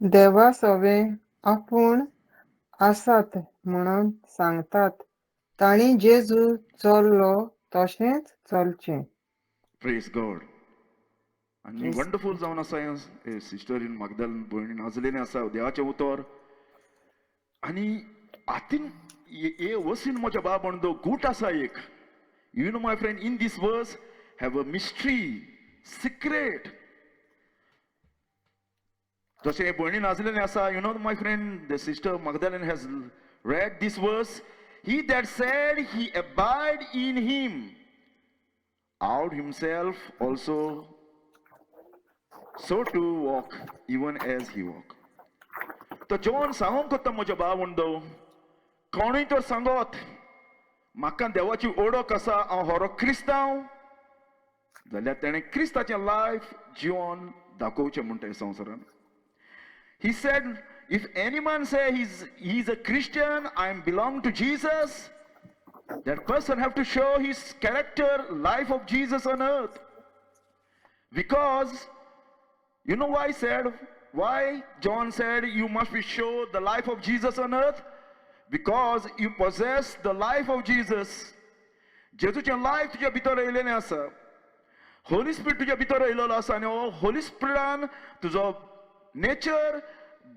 देवा सवें आपूण आसात म्हणून सांगतात तांणी जेजू चल्लो तशेंच चलचें. Praise God. आनी Praise wonderful जावन आसा हें सिस्टरीन मागदाल भयणीन वाजलेलें आसा देवाचें उतर. आनी हातीन हे वसीन म्हज्या बाब म्हणतो गूट आसा एक. You know, my friend, in this verse have a mystery, secret. जशें भयणीन वाजलेलें आसा, you know, my friend, the sister Magdalene has read this verse: "He that said he abide in him ought himself also so to walk, even as he walk." तो John सांगूंक कोत्ता म्हज्या भाव म्हणतो, कोणूय तर सांगत म्हाका देवाची ओळख आसा, हांव हरो क्रिस्तांव जाल्यार तेणें क्रिस्ताचें लायफ जिवन दाखोवचें म्हणटा ह्या संवसारान. He said, if any man say he's a Christian, I am belong to Jesus, that person have to show his character, life of Jesus on earth. Because, you know why said, why John said you must be show the life of Jesus on earth? Because you possess the life of Jesus. जेजूचें life तुज्या भितर येयलेलें आसा, Holi spirit तुज्या भितर येयलेलो आसा आनी हो होली स्पिरिटान तुजो नेचर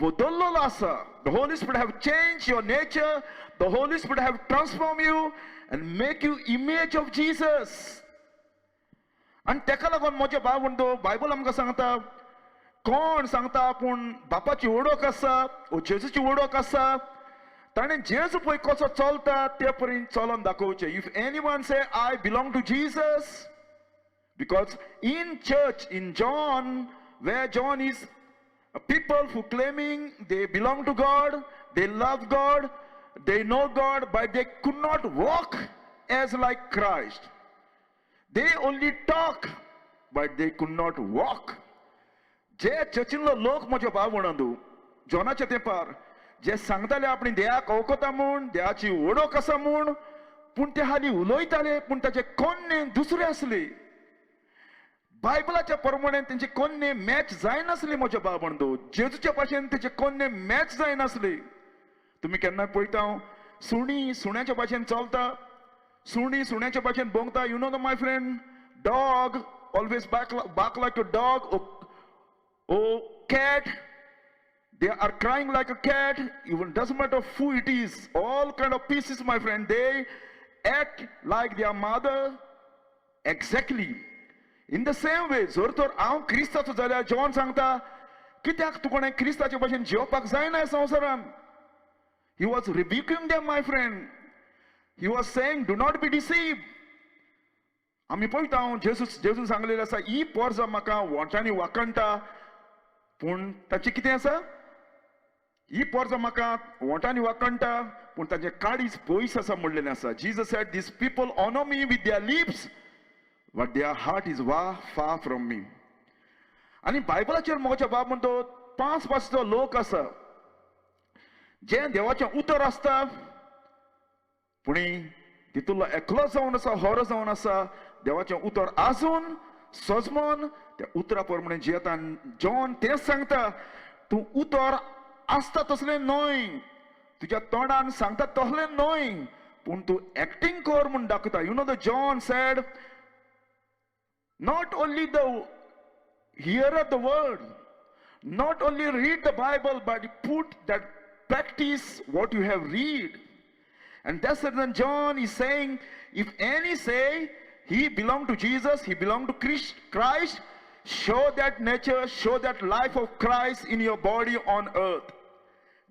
बदललेलो आसा. The Holy Spirit have change your nature. The Holy Spirit have transform you and make you image of Jesus. आनी तेका लागून म्हजे भाव म्हणतो, बायबल आमकां सांगता, कोण सांगता आपूण बापाची ओळख आसा ओ जेजूची ओळख आसा, ताणें जेजू पळय कसो चलता ते पर्यंत चलोन दाखोवचें. If anyone say, "I belong to Jesus," because in church, in John, where John is, people who claiming they belong to God, they love God, they know God, but they could not walk as like Christ. They only talk, but they could not walk. जे चर्चींतलो लोक म्हज्या भाव म्हणून जॉनाच्या तेंपार जे सांगताले आपणे देवाक वळखता म्हूण, देवाची ओळख आसा म्हूण, पूण ते हाली उलयताले पूण ताचे कोन्ने दुसरे आसले. बायबलाच्या प्रमाणे तेंचे कोन्ने मॅच जायनासले. म्हज्या भाव म्हणतो, जेजूच्या भाशेन तेचे कोन्ने मॅच जायनासले. तुमी केन्ना पळयता सुणी सुण्याच्या भाशेन चलता, सुणी सुण्याच्या भाशेन भोंकता? You know the, my friend, dog always bark like a dog or cat. They are crying like a cat. Even doesn't matter who it is, all kind of pieces, my friend, they act like their mother exactly. In the same way, जर तर हांव क्रिस्ताचो जाल्यार John सांगता, कित्याक तूं कोणें क्रिस्ताचे भाशेन जिवपाक जायना ह्या संवसारान? He was rebuking them, my friend. He was saying, "Do not be deceived." आमी पळयता जेजू, जेजून सांगलेलें आसा, ही पोरसां म्हाका वोंठांनी वाखणटा पूण ताचें कितें आसा? ही पोरसां म्हाका वोंठांनी वाखणटा पूण ताचें काळीज पयस आसा म्हणलेलें आसा. Jesus said, "These people honor me with their lips, but their heart is वा far from me." आनी बायबलाचेर म्हज्या बाब म्हणतो, पांच पांचचो लोक आसा जे देवाचें उतर आसता पूण तितूंतलो एकलो जावन आसा, हरो जावन आसा, देवाचें उतर आसून सजमोन त्या उतरा प्रमाणे जियेता. जॉन तेंच सांगता, तूं उतर आसता तसलें न्हय, तुज्या तोंडान सांगता तसलें न्हय, पूण तूं एक्टींग कर म्हूण दाखयता. You know, the John said, not only the hear the word, not only read the Bible, but put that practice what you have read. And that's the reason John is saying, if any say he belong to Jesus, he belong to Christ, show that nature, show that life of Christ in your body on earth.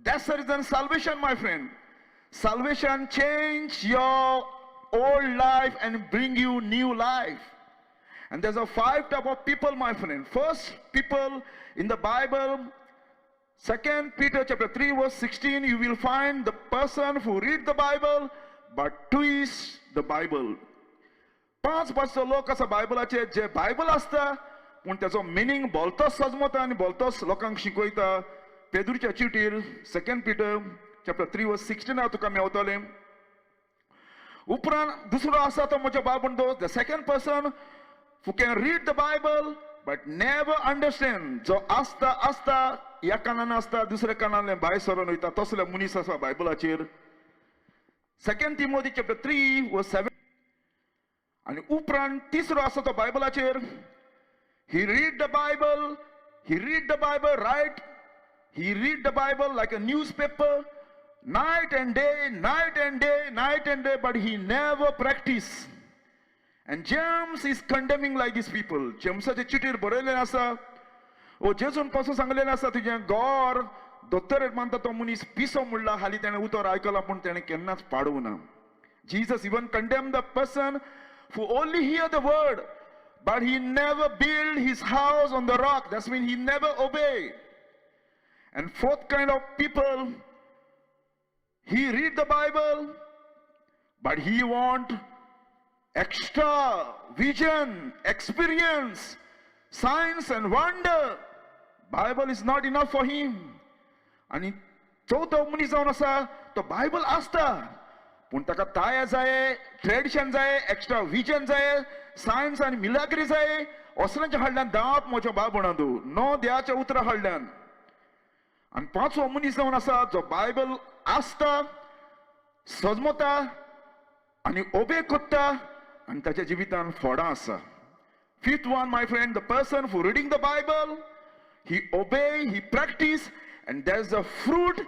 That's the reason salvation, my friend. Salvation change your old life and bring you new life. And there's a five type of people, my friend. First, people in the Bible, Second Peter chapter 3 verse 16, you will find the person who read the Bible but twist the Bible. पांच पांचचो लोक आसा बायबलाचे जे Bible आसता पूण त्याचो meaning बोलतोच सजमता आनी बोलतोच लोकांक शिकयता. पेदूरच्या चिटीर Second Peter chapter 3 verse 16 तुका मेवतलें. उपरांत दुसरो आसा तो म्हज्या बाब म्हणतो, the second person who can read the Bible but never understand. जो आसता आसता ह्या कानान आसता दुसऱ्या कानान भायर सरून वयता तसले मनीस आसा बायबलाचेर. 2 Timothy chapter 3 verse 7. आनी उपरांत तिसरो आसा तो बायबलाचेर, he read the Bible, he read the Bible right, he read the Bible like a newspaper, night and day, night and day, night and day, but he never practice. And James is condemning like these people. जेम्साचे चिटीर बरयलें आसा, ओ जेजून पासून सांगलेलें आसा, तुजें गोर दोतोर मानता तो मनीस पिसो म्हणला, हालीं तेणें उतर आयकलां पूण तेणें केन्नाच पाडूं ना. Jesus even condemn the person who only hear the word, but he never build his house on the rock. That's mean he never obey. And fourth kind of people, he read the Bible, but he want extra vision, experience, signs and wonder. Bible is not enough for him. आनी चवथो मनीस जावन आसा तो Bible आसता पूण ताका ताया जाय, ट्रेडिशन जाय, एक्स्ट्रा विजन जाय, सायन्स आनी मिलाग्री जाय. असल्यांच्या हाडल्यान दाप म्हज्या बाब म्हणा तूं नो देवाच्या उतरां हाडल्यान. आनी पांचवो मनीस जावन आसा जो बायबल आसता, सजमता आनी ओबे कोत्ता आनी ताच्या जिवितान फोडां आसा. Fifth one, my friend, the person who reading the Bible, he obey, he practice, and there is a fruit.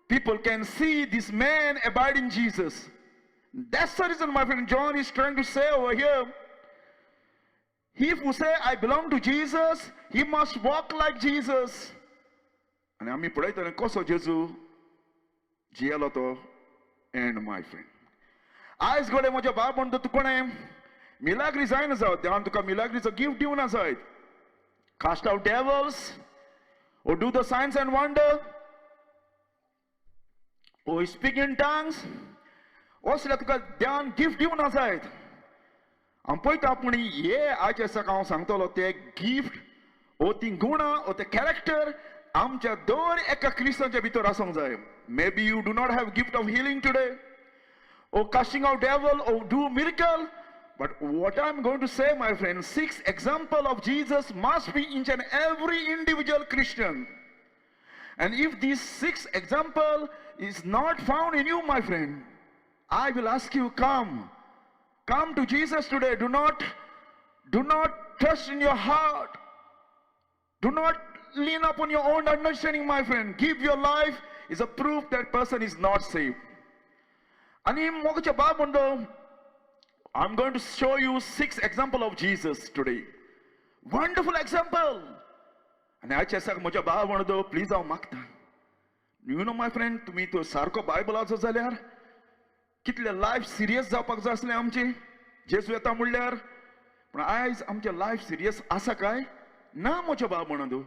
People can see this man abide in Jesus. That's the reason, my friend, John is trying to say over here, he who say I belong to Jesus, he must walk like Jesus. आनी आमी पळयतले कसो जेजू जियेलो तो. And my friend, आयज घडये म्हज्या बाब म्हणटा तूं कोणें मिलाग्री जायना जावं, देवान तुका मिलाग्रीचो गिफ्ट दिवना जायत, cast out devils or do the signs and wonder or speak in tongues, असल्या तुका देवान गिफ्ट दिवना जायत. हांव पळयता पूण हे आयचे दिसाक हांव सांगतलो ते गिफ्ट ओ ती गुणां ओ ते कॅरेक्टर आमच्या दर एका क्रिस्तांच्या भितर आसूंक जाय. Maybe you do not have gift of healing today or casting out devil or do miracle, but what I'm going to say, my friend, 6 example of Jesus must be in each and every individual Christian. And if these 6 example is not found in you, my friend, I will ask you, come to Jesus today. Do not trust in your heart. Do not lean upon your own understanding, my friend. Give your life is a proof that person is not saved. आनी मोगाच्या बाब म्हणतो, I'm going to show you 6 example of Jesus today. Wonderful example. आनी आयच्या दिसाक म्हज्या बाब म्हणतो, प्लीज हांव मागता. You know my friend, तुमी तो सारको बायबलाचो जाल्यार कितले लायफ सिरियस जावपाक जाय आसलें आमचें जेजू येता म्हणल्यार. पूण आयज आमचें लायफ सिरियस आसा काय ना? म्हज्या बाब म्हणतो,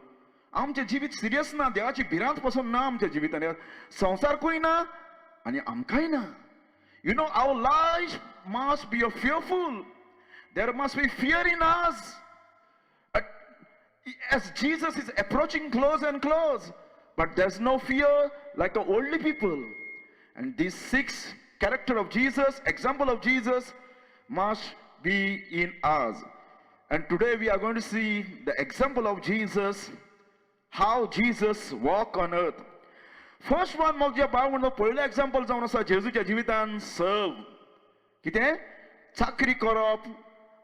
आमचें जिवीत सिरियस ना, देवाची भिरांत पसून ना आमच्या जिवितान, संवसारकूय ना आनी आमकांय ना. You know, our life must be a fearful. There must be fear in us. As Jesus is approaching close and close, but there's no fear like the worldly people. And these 6 character of Jesus, example of Jesus, must be in us. And today we are going to see the example of Jesus, how Jesus walked on earth. First one, म्हज्या भाव म्हणतो पयलो example जावन आसा जेजूच्या जिवितान, सर्व. कितें? चाकरी करप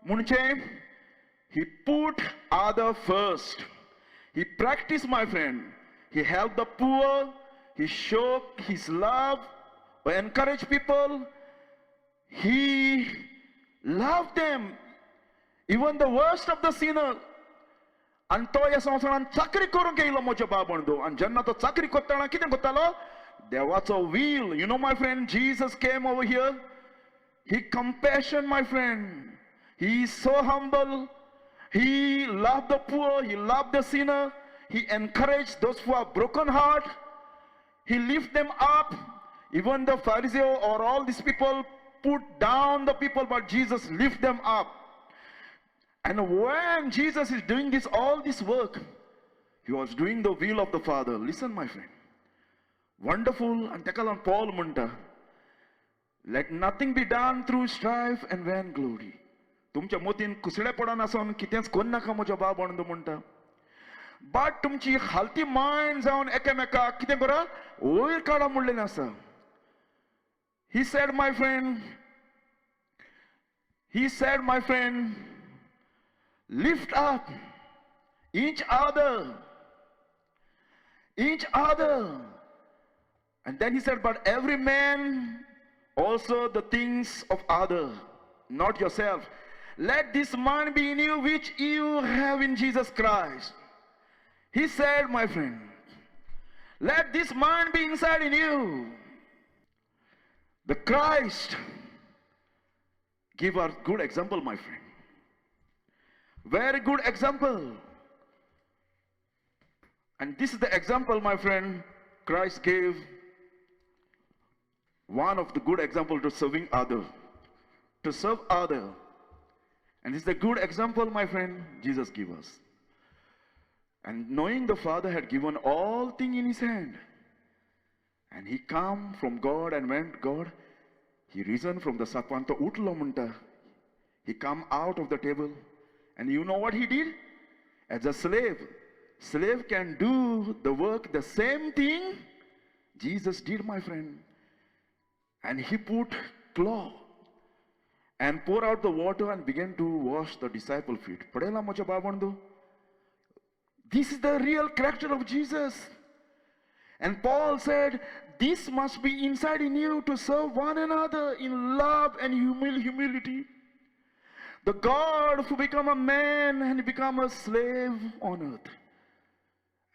म्हणजे he put other first. He practice, my friend. He help the poor, he show his love, encourage people, he love them, even the worst of the sinner. आनी तो ह्या संवसारान चाकरी करूंक येयलो म्हज्या बाब म्हणतो. आनी जेन्ना तो चाकरी करतना कितें करतालो? देवाचो will. You know my friend, Jesus came over here, he compassion, my friend. He is so humble. He love the poor, he love the sinner, he encourage those who are broken heart, he lift them up. Even the Pharisee or all these people put down the people, but Jesus lift them up. And when Jesus is doing this, all this work, he was doing the will of the Father. Listen, my friend. Wonderful. And ताका लागून Paul म्हणटा, let nothing be done through strife and vainglory. तुमच्या मतीन कुसडेपणान आसून कितेंच करनाका म्हज्या बाब म्हणून म्हणटा. बट तुमची हालती मायंड जावन एकामेकाक कितें करा वयर काडा म्हणलेलें आसा. He said, my friend, he said, my friend, lift up each other, each other. And then he said, but every man also the things of other, not yourself. Let this mind be in you which you have in Jesus Christ. He said, my friend, let this mind be inside in you. The Christ give us good example, my friend. Very good example. And this is the example, my friend, Christ gave. One of the good example to serving other, to serve other. And this is the good example, my friend, Jesus gave us. And knowing the Father had given all things in his hand, and he come from God and went God, he risen from the supper, तो उठलो म्हणटा. He come out of the table, and you know what he did? As a slave, slave can do the work, the same thing Jesus did, my friend. And he put cloth and pour out the water and began to wash the disciple feet. पळयला म्हज्या बाबांनो? This is the real character of Jesus. And Paul said, this must be inside in you to serve one another in love and humility. The God who become a man and become a slave on earth.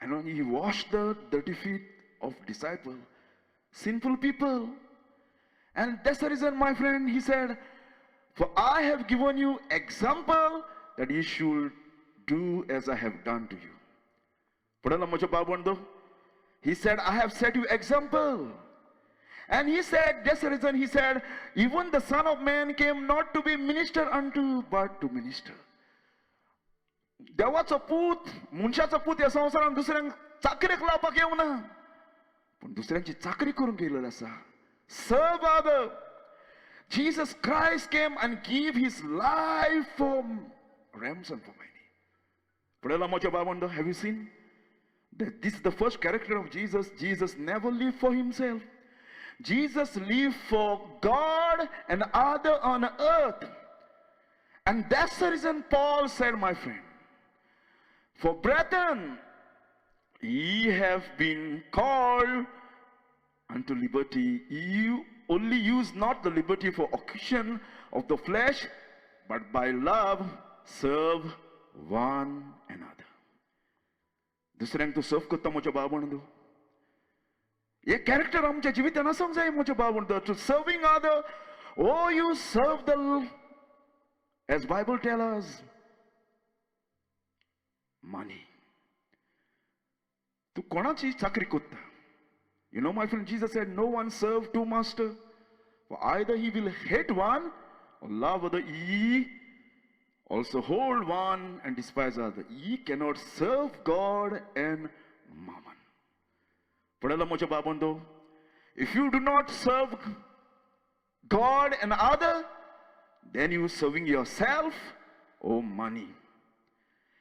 And when he washed the dirty feet of disciples, sinful people. And that's the reason, my friend, he said, for I have given you example that you should do as I have done to you. He said, I have set you example. And he said, that's the reason he said, even the Son of Man came not to be ministered unto, but to minister. देवाचो पूत, मनशाचो पूत ह्या संवसारान दुसऱ्यांक चाकरेक लावपाक येवना, पूण दुसऱ्यांची चाकरी करूंक येयलेलो आसा. Serve other. Jesus Christ came and gave his life for ransom for many. पळयला म्हज्या बाबांनो, have you seen? That this is the first character of Jesus. Jesus never lived for himself. Jesus lived for God and other on earth. And that's the reason Paul said, my friend, for brethren, ye have been called unto liberty. You only use not the liberty for occasion of the flesh, but by love serve one another. दुसऱ्यांक तूं सर्व करता म्हज्या बाबांनो. हे character आमच्या जिवितान आसूंक जाय म्हज्या बाबांनो. To serving other. Oh, you serve the, as Bible tell us, money. तूं कोणाची चाकरी करता? You know, my friend, Jesus said, no one serve two master. For either he will hate one or love other. He also hold one and despise other. Ye cannot serve God and mammon. पळयला म्हज्या बाबांनो? If you do not serve God and other, then you serving yourself or money.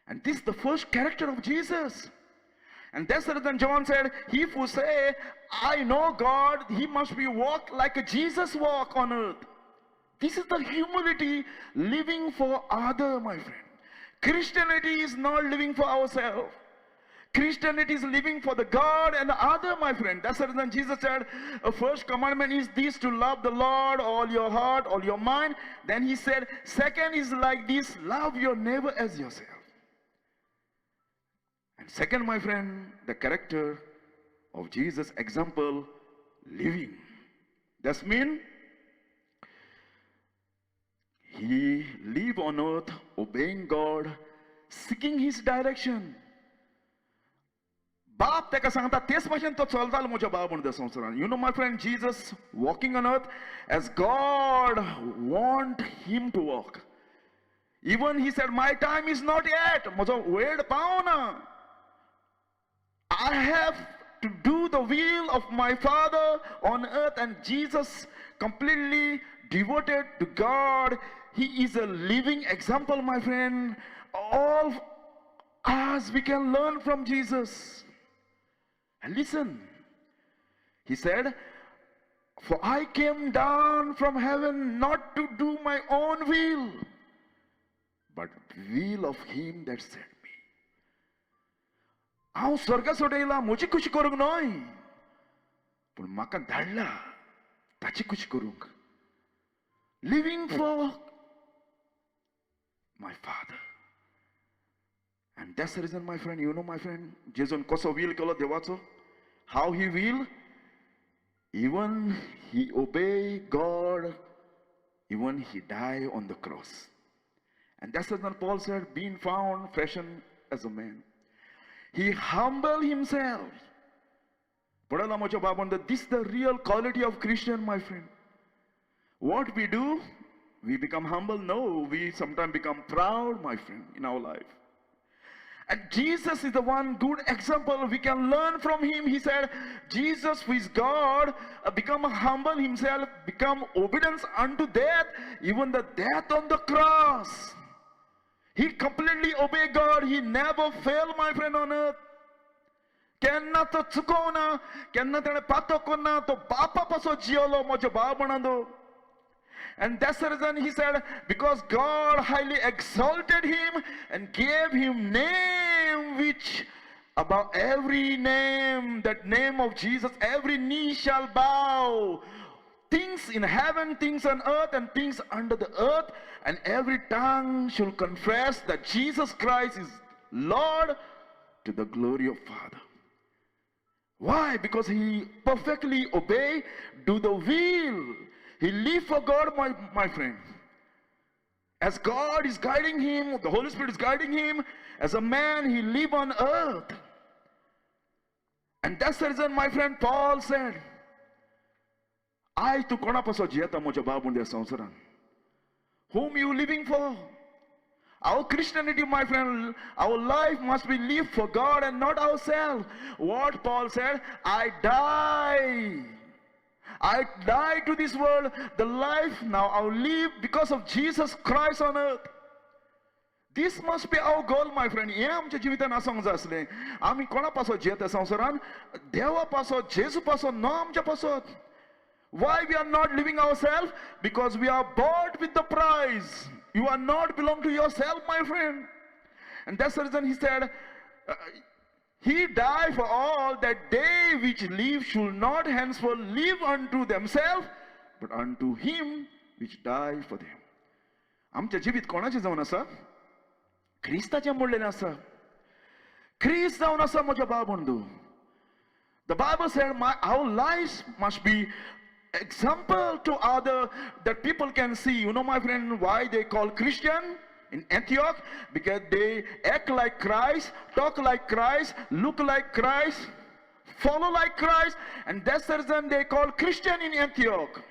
And this is the first character of Jesus. And that's the reason John said, he who say, I know God, he must be walk like a Jesus walk on earth. This is the humility, living for other, my friend. Christianity is not living for ourselves. Christianity is living for the God and the other, my friend. That's the reason Jesus said, the first commandment is this, to love the Lord, all your heart, all your mind. Then he said, second is like this, love your neighbor as yourself. And second, my friend, the character of Jesus' example, living. That means he lived on earth, obeying God, seeking his direction. बाप तेका सांगता तेच भाशेन तो चलतालो म्हज्या बाब म्हणटा संवसारान. You know, my friend, Jesus walking on earth as God want him to walk. Even he said, my time is not yet. म्हजो वेळ पावना. I have to do the will of my Father on earth. And Jesus completely devoted to God. He is a living example, my friend. All us, we can learn from Jesus. And listen, he said, for I came down from heaven not to do my own will, but will of him that sent me. हांव स्वर्गा सोडयला म्हजी खुशी करूंक न्हय, पूण म्हाका धाडला ताची खुशी करूंक. Living for my father. And that's the reason, my friend, you know, my friend, जेजून कसो will केलो देवाचो, how he will, even he obey God, even he die on the cross. And that's the reason Paul said, being found fashioned as a man, he humble himself. पळयला म्हज्या बाबान, this the real quality of Christian, my friend. What we do, we become humble? No, we sometimes become proud, my friend, in our life. And Jesus is the one good example we can learn from him. He said, Jesus, who is God, become humble himself, become obedience unto death, even the death on the cross. He completely obeyed God. He never failed, my friend, on earth. केन्ना तो चुकोवना, केन्ना तेणें पातो करना, तो बापा पासो जियेलो म्हज्या भाव. And that's the reason he said, because God highly exalted him and gave him name which above every name, that name of Jesus, every knee shall bow. Things in heaven, things on earth, and things under the earth, and every tongue shall confess that Jesus Christ is Lord, to the glory of Father. Why? Because he perfectly obey, do the will. He live for God, my friend. As God is guiding him, the Holy Spirit is guiding him, as a man, he live on earth. And that's the reason, my friend, Paul said, I तूं कोणा पासो जियेता म्हज्या बाब त्या संवसारान? Whom you living for? Our Christianity, my friend, our life must be lived for God and not ourselves. What Paul said, I die. I die to this world. The life now I live because of Jesus Christ on earth. This must be our goal, my friend. हें आमच्या जिवितान आसूंक जाय आसलें. आमी कोणा पासो जियेता संवसारान? देवा पासो, जेजू पासो, न आमच्या पासत. Why we are not living ourselves? Because we are bought with the price. You are not belong to yourself, my friend. And that's the reason he said, he died for all, that they which live should not henceforth live unto themselves, but unto him which died for them. आमच्या जिवीत कोणाचें जावन आसा? क्रिस्ताचें म्हणलेलें आसा. क्रिस्त जावन आसा म्हज्या भाव बंधू. The Bible said, our lives must be example to other, that people can see. You know, my friend, why they call Christian in Antioch? Because they act like Christ, talk like Christ, look like Christ, follow like Christ, and that's the reason they call Christian in Antioch.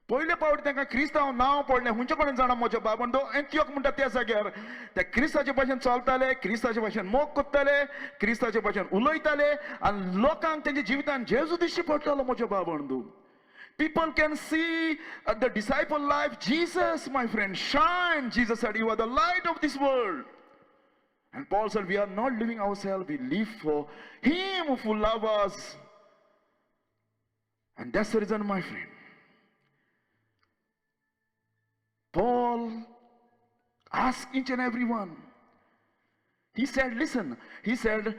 पयले पावट तांकां क्रिस्तांव नांव पडलें खंयचे कडेन जाणा म्हज्या बाबान? एंतियोक म्हणटा त्या जाग्यार ते क्रिस्ताचे भाशेन चलताले, क्रिस्ताचे भाशेन मोग करताले, क्रिस्ताचे भाशेन उलयताले, आनी लोकांक तेंच्या जिवितान जेजू दिश्टी पडटालो म्हज्या बाबान. People can see the disciple life. Jesus, my friend, shine. Jesus said, you are the light of this world. And Paul said, we are not living ourselves, we live for him who loves us. And that's the reason, my friend, Paul asked each and every one. He said, listen, he said,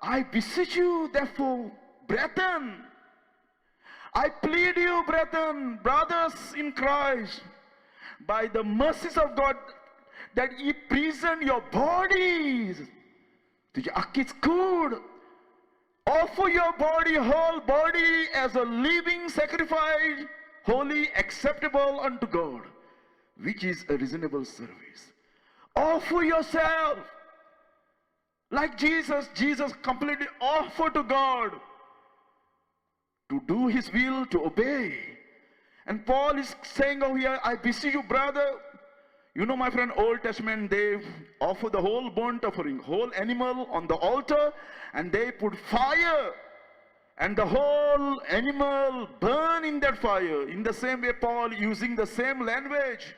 I beseech you, therefore, brethren, I plead you, brethren, brothers in Christ, by the mercies of God, that ye present your bodies, तुझी आख्खीच कूड, offer your body, whole body, as a living sacrifice, holy, acceptable unto God, which is a reasonable service. Offer yourself. Like Jesus, Jesus completely offered to God to do his will, to obey. And Paul is saying over here, I beseech you, brother. You know, my friend, Old Testament, they offer the whole burnt offering, whole animal on the altar, and they put fire, and the whole animal burn in that fire. In the same way, Paul using the same language.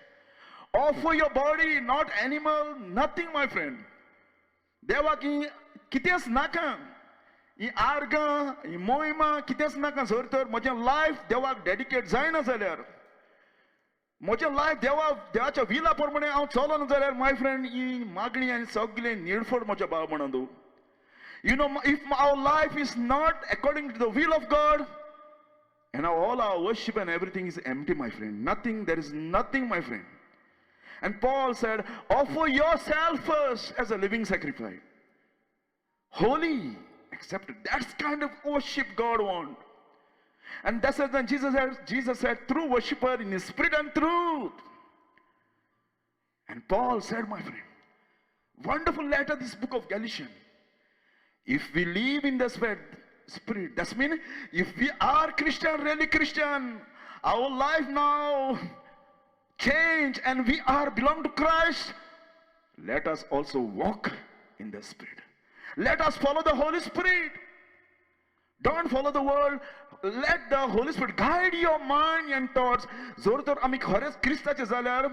Offer your body, not animal, nothing, my friend. देवाक ही कितेंच नाका, ही आर्गां, ही मोहिमा कितेंच नाका. जर तर म्हजें लायफ देवाक डेडिकेट जायना जाल्यार, म्हजें लायफ देवाच्या विला प्रमाणे हांव चलना जाल्यार, my friend, ही मागणी आनी सगळें निडफड म्हज्या भाव म्हणून. If our life is not according to the will of God, and all our worship and everything is empty, my friend. Nothing, there is nothing, my friend. And Paul said, offer yourself first as a living sacrifice. Holy, accepted. That's kind of worship God wants. And that's when Jesus said, true worshipper in spirit and truth. And Paul said, my friend, wonderful letter, this book of Galatians. If we live in the spirit, that's mean if we are Christian, really Christian, our life now change and we are belong to Christ, let us also walk in the Spirit. Let us follow the Holy Spirit. Don't follow the world. Let the Holy Spirit guide your mind and thoughts. जर तर आमी खरेंच क्रिस्ताचे जाल्यार,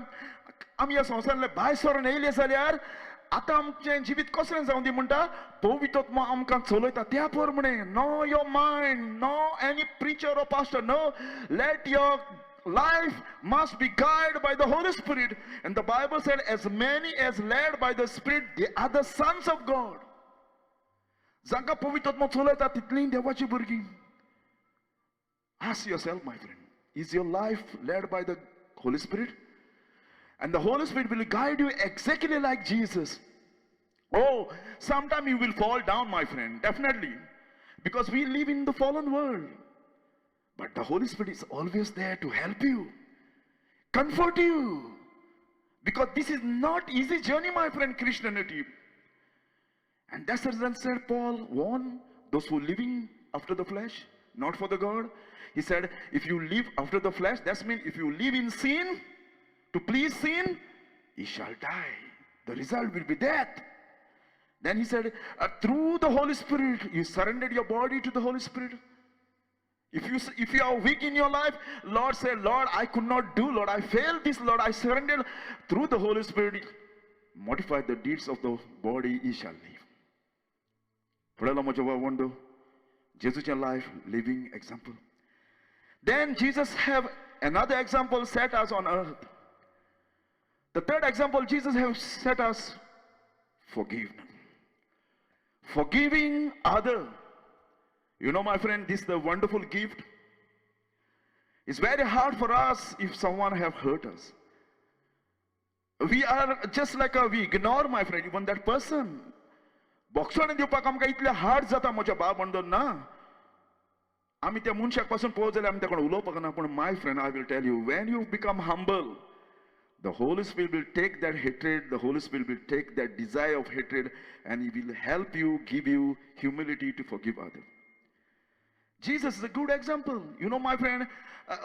आमी ह्या संवसारांतले भायर सरून येयले जाल्यार, आतां आमचें जिवीत कसलें जावं दी म्हणटा, पवित्र आमकां चलयता त्या प्रमाणे. No your mind, no any preacher or pastor, no. Let your life must be guided by the Holy Spirit. And the Bible said, as many as led by the Spirit, they are the sons of God. जांकां पवित्र चलयता तितलीं देवाची भुरगीं. Ask yourself, my friend, is your life led by the Holy Spirit? And the Holy Spirit will guide you exactly like Jesus. Oh, sometime you will fall down, my friend, definitely. Because we live in the fallen world. But the Holy Spirit is always there to help you, comfort you. Because this is not easy journey, my friend, Christianity. And that's the reason said Paul warned those who living after the flesh, not for the God. He said, if you live after the flesh, that means if you live in sin, to please sin, you shall die. The result will be death. Then he said, through the Holy Spirit, you surrendered your body to the Holy Spirit. If you are weak in your life, Lord said, "Lord, I could not do, Lord, I failed this, Lord, I surrendered." Through the Holy Spirit, mortify the deeds of the body, ye shall live. पळयलो म्हज्या भावंडो, जेजूचें life living example. Then Jesus have another example set us on earth. The third example Jesus have set us, forgiveness. Forgiving other. You know, my friend, this is the wonderful gift. It's very hard for us if someone have hurt us. We are just like we ignore, my friend, even that person. बोगसण दिवपाक आमकां इतलें hard जाता म्हज्या भाव म्हणून ना. आमी त्या मनशाक पासून पळोवं जाल्यार आमी त्या उलोवपाक ना. पूण, my friend, I will tell you, when you become humble, the Holy Spirit will take that hatred, the Holy Spirit will take that desire of hatred, and He will help you, give you humility to forgive others. Jesus is a good example. You know, my friend,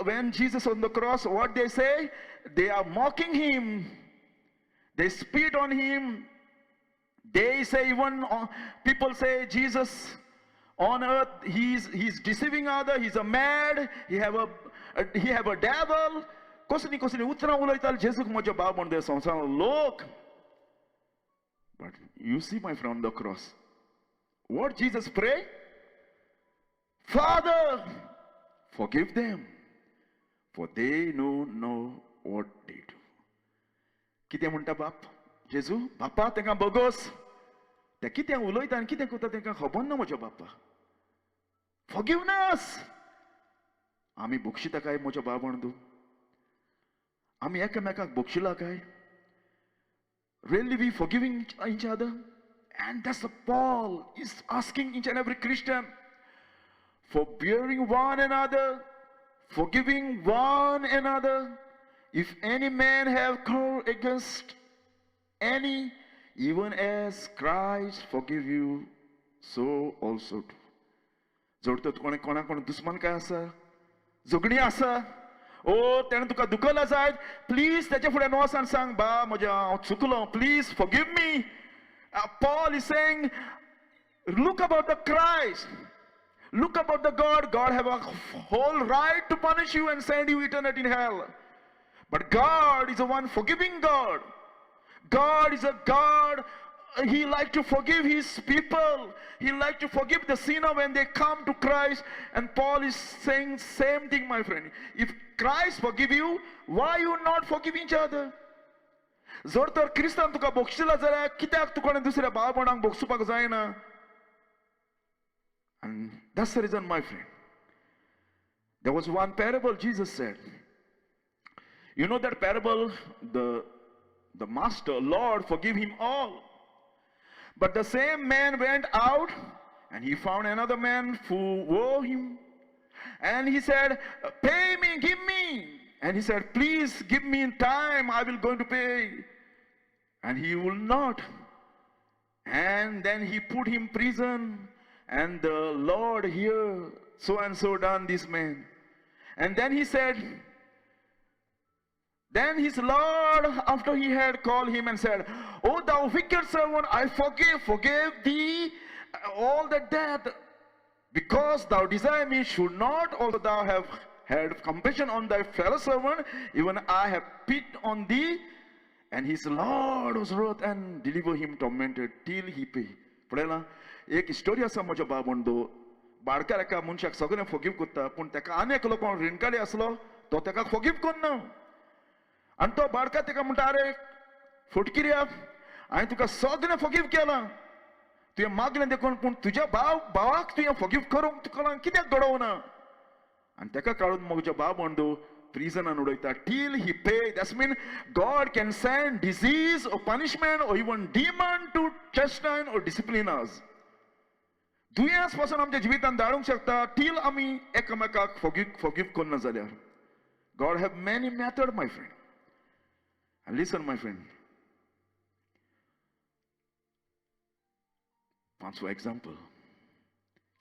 when Jesus on the cross, what they say? They are mocking him. They spit on him. They say even people say Jesus on earth, he's deceiving other, he's a mad, he have a devil. कसली कसली उतरां उलयताले जेजूक म्हज्या भाव म्हणते संवसार लोक. But you see, my friend, on the cross, what Jesus pray? "Father, forgive them, for they know not what they do." कितें म्हणटा बाप जेजू? बापा, तांकां बोगोस, ते कितें उलयता आनी कितें करता तांकां खबर ना म्हज्या बापा. फॉरगिवनस. आमी बक्षिता काय म्हज्या बाबा तूं? आमी एकामेकाक बक्षिला काय? Really we forgiving each other? And that's the Paul is asking each and every Christian, forbearing one another, forgiving one another. If any man have quarrel against any, even as Christ forgive you, so also do. जर तर कोणा कोणा कोण दुस्मनकाय आसा, झगडी आसा, ओ तेणें तुका दुखला जायत, प्लीज तेच्या फुड्यान वच आनी सांग, बा म्हज्या हांव चुकलो, please forgive me. Paul is saying, look about the Christ. Look about the God. God have a whole right to punish you and send you eternity in hell. But God is a one forgiving God. God is a God, He like to forgive His people. He like to forgive the sinner when they come to Christ. And Paul is saying same thing, my friend. If Christ forgive you, why you not forgive each other? जर तर क्रिस्तान तुका बक्षिला जाल्यार कित्याक तुका दुसऱ्या भाव भयणांक बक्षुपाक जायना? And that's the reason, my friend. There was one parable Jesus said. You know that parable, the master, Lord, forgive him all. But the same man went out and he found another man who owed him. And he said, pay me, give me. And he said, please give me in time, I will going to pay. And he will not. And then he put him prison. And the Lord here, so and so done this man. And then he said, then his Lord, after he had called him and said, O thou wicked servant, I forgave thee all the debt, because thou desire me, should not also thou have had compassion on thy fellow servant, even I have pitied on thee. And his Lord was wroth and deliver him tormented till he pay. पळयला एक story आसा म्हज्या बाब म्हणदो, बाडकार एका मनशाक सगळें forgive करता, पूण ताका आनी एकलो कोण रिणकारी आसलो तो ताका फॉरगिव करना. आनी तो बाडकार ताका म्हणटा, अरे फटकिऱ्या, हांवें तुका सगळें फॉरगिव केलां, तुवें मागलें देखून, पूण तुज्या भावाक तुवें फॉरगिव करूंक तुका कित्याक घडोवना? आनी ताका काडून म्हज्या बाब म्हणदो प्रिजनान उडयता till he pay. That's mean God can send disease or punishment or even demon to chastise or discipline us. दुयेंस पासून आमच्या जिवितान धाडूंक शकता टील आमी एकामेकाक फॉरगिव करना जाल्यार. God have many method, my friend. And listen, my friend. पांचवो एग्जाम्पल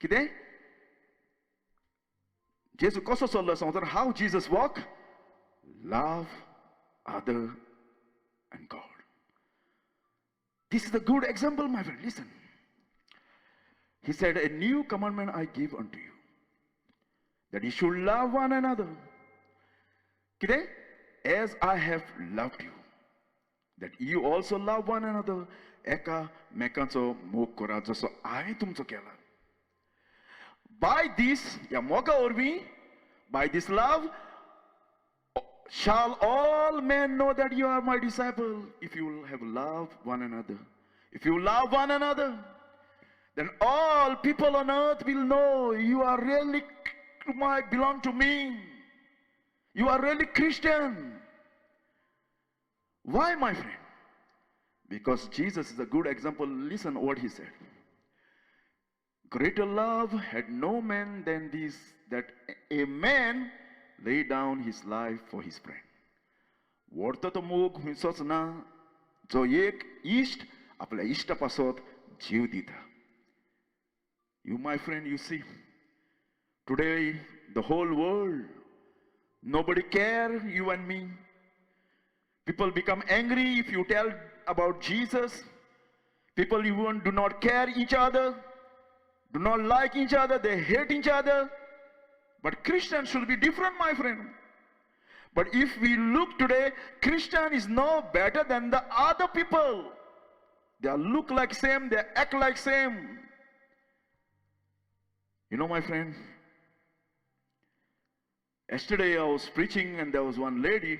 कितें? जेजू कसो चल्लो सांगता? How Jesus walk? Love other and God. This is a good example, my friend. Listen. He said, a new commandment I give unto you, that you should love one another. कितें? As I have loved you, that you also love one another. एका मेकाचो मोग करा जसो हांवें तुमचो केला. By this, ह्या मोगा वरवीं, by this love, shall all men know that you are my disciple, if you will have love one another. If you love one another, then all people on earth will know you are really belong to me. You are really Christian. Why, my friend? Because Jesus is a good example. Listen what he said. Greater love had no man than this, that a man lay down his life for his friend. व्हडतो तो मोग खंयचोच ना, जो एक इश्ट आपल्या इश्टा पासत जीव दिता. You, my friend, you see, today the whole world, nobody care you and me. People become angry if you tell about Jesus. People even do not care each other, do not like each other, they hate each other. But Christians should be different, my friend. But if we look today, Christian is no better than the other people. They look like same, they act like same. You know, my friend, yesterday I was preaching and there was one lady,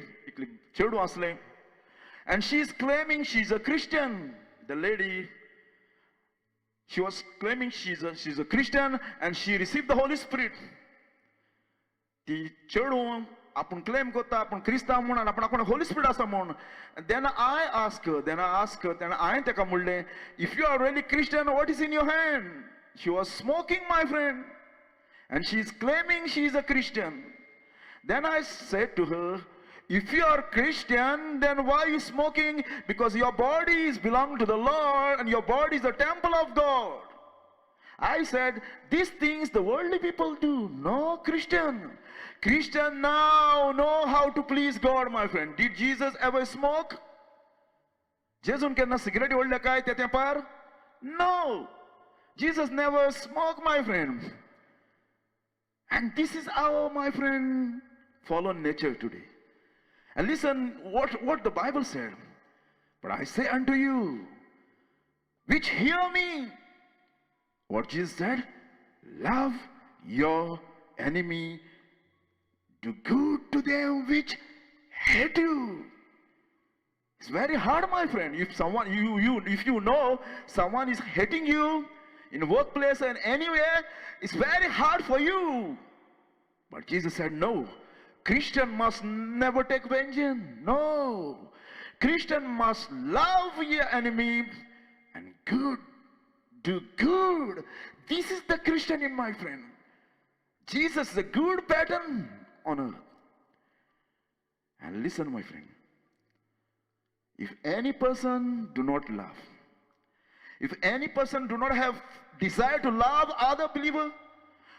and she's claiming she's a Christian. The lady, she was claiming she's a Christian and she received the Holy Spirit. ती चेडूं आपूण claim करता आपूण क्रिस्तांव म्हूण आनी आपूण आपूण होली स्पिरिट आसा म्हूण. Then I ask, तेन्ना हांवें ताका म्हणलें, if you are really Christian, what is in your hand? She was smoking, my friend, and she is claiming she is a Christian. Then I said to her, if you are Christian, then why are you smoking? Because your body is belong to the Lord and your body is the temple of God. I said, these things the worldly people do, no Christian. Christian now know how to please God, my friend. Did Jesus ever smoke? जेजून केन्ना cigarette ओडल्या काय त्या तेंपार? No. Jesus never smoked, my friend. And this is our, my friend, fallen nature today. And listen what the Bible said. But I say unto you, which hear me, what Jesus said, love your enemy, do good to them which hate you. It's very hard, my friend. If someone you if you know someone is hating you in workplace and anywhere, it's very hard for you. But Jesus said, no. Christian must never take vengeance. No. Christian must love your enemy and good, do good. This is the Christian in my friend. Jesus is a good pattern on earth. And listen, my friend. If any person do not love, if any person do not have desire to love other believer,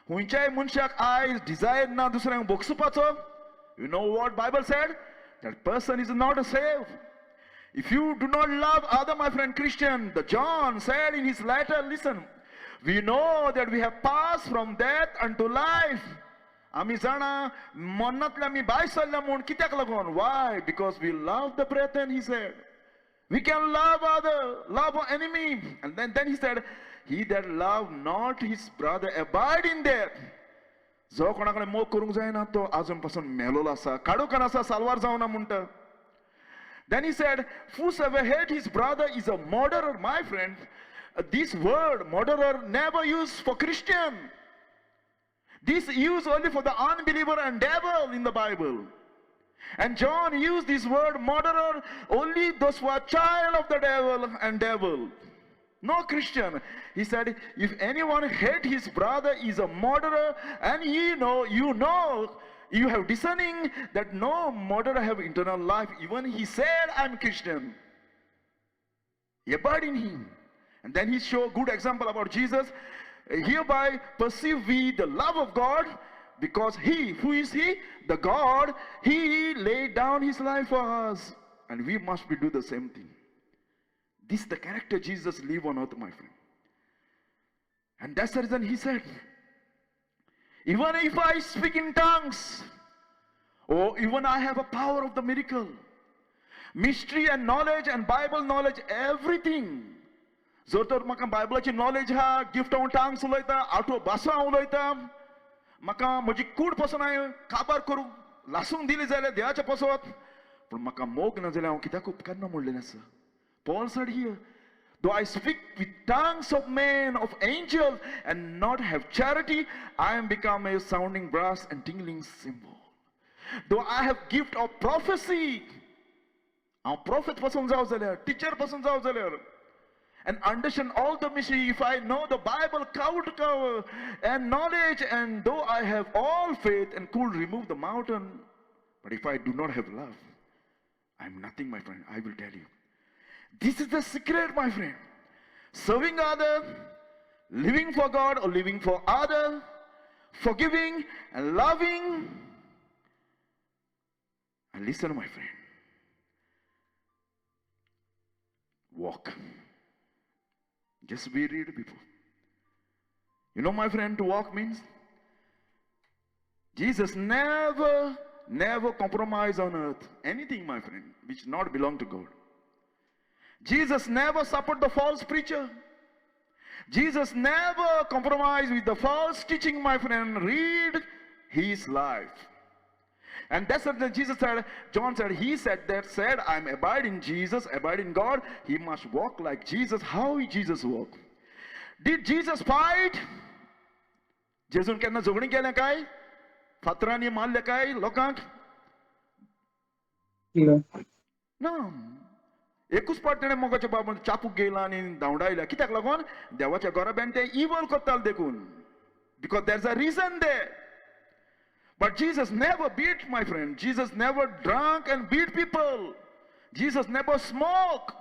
खंयच्याय मनशाक आयज Dzire ना दुसऱ्यांक भोगसुपाचो, you know what Bible said? That person is not saved. If you do not love other, my friend Christian, the John said in his letter, listen, we know that we have passed from death unto life. आमी जाणा मरणांतल्या आमी भायर सरल्या म्हूण. कित्याक लागून? Why? Because we love the brethren, he said. We can love other, love our enemy. And then he said, he that love not his brother abide in death. जो कोणा कडेन मोग करूंक जायना तो आजून पासून मेलोलो आसा, काडूकान आसा, साल्वार जावना म्हणटा. Then he said, whosoever hate his brother is a murderer. My friend, this word murderer never used for Christian. This used only for the unbeliever and devil in the Bible. And John used this word murderer only those who are child of the devil and devil. No Christian. He said, if anyone hate his brother is a murderer, and you know, you have discerning that no murderer have eternal life. Even he said, I'm Christian. Abide in him. And then he showed good example about Jesus. Hereby perceive we the love of God, because he, who is he? The God, he laid down his life for us. And we must be do the same thing. This is the character Jesus lived on earth, my friend. And that's the reason he said, even if I speak in tongues, or even I have a power of the miracle, mystery and knowledge and Bible knowledge, everything. जर तर म्हाका बायबलाची knowledge आहा, gift हांव टांग्स उलयता, आठवो भासो हांव उलयता, म्हाका म्हजी कूड पसून हांवें काबार करूंक लासूंक दिली जाल्यार देवाच्या पसत, पूण म्हाका मोग ना जाल्यार हांव कित्याक उपकारना म्हणलेलें आसा. Paul said here, though I speak with tongues of men, of angels, and not have charity, I am become a sounding brass and tingling cymbal. Though I have gift of prophecy, हांव prophet पसून जावं जाल्यार, teacher पसून जावं जाल्यार, and understand all the mystery, if I know the Bible cover to cover, and knowledge, and though I have all faith and could remove the mountain, but if I do not have love, I am nothing, my friend. I will tell you. This is the secret, my friend. Serving other, living for God or living for other, forgiving and loving. And listen, my friend. Walk. Just be read people. You know, my friend, to walk means Jesus never, never compromise on earth. Anything, my friend, which not belong to God. Jesus never support the false preacher. Jesus never compromised with the false teaching, my friend. Read his life. And that's what Jesus said. John said, he said that, said, I'm abide in Jesus, abide in God. He must walk like Jesus. How Jesus walk? Did Jesus fight? जेजून केन्ना झगडीं केलें काय? फातरांनी मारले काय लोकांक? ना. एकूच पाट तेणें मोगाच्या बाबा चापूक गेला आनी धांवडायल्या. कित्याक लागून? देवाच्या घराब्यान ते इवल करताले देखून. Because there is a reason there. But Jesus never beat, my friend. Jesus never drunk and beat people. Jesus never smoked.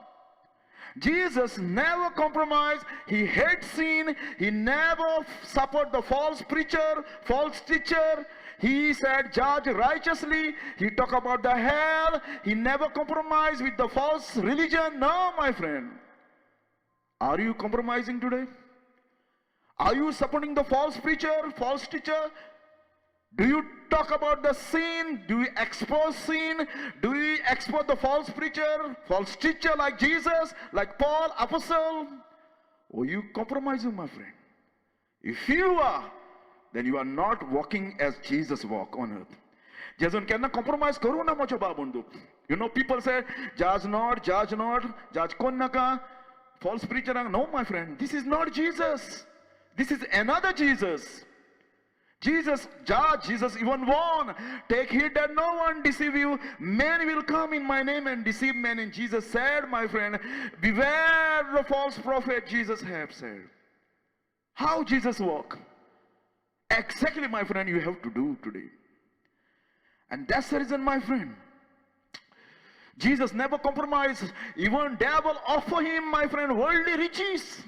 Jesus never compromised. He hates sin. He never support the false preacher, false teacher. He said, judge righteously. He talked about the hell. He never compromised with the false religion. No, my friend. Are you compromising today? Are you supporting the false preacher, false teacher? Do you talk about the sin? Do you expose sin? Do you expose the false preacher, false teacher like Jesus, like Paul, apostle? Or you compromising, my friend? If you are, then you are not walking as Jesus walked on earth. जेजून केन्ना compromise करूं ना म्हज्या बाब बंधू. You know, people say, judge not, judge not, judge कोण नाका false preacher. No, my friend, this is not Jesus. This is another Jesus. Jesus judge, Jesus even warn, take heed that no one deceive you. Many will come in my name and deceive many. And Jesus said, my friend, beware the false prophet, Jesus have said. How Jesus walk? Exactly, my friend, you have to do today. And that's the reason, my friend, Jesus never compromised. Even devil offer him, my friend, worldly riches.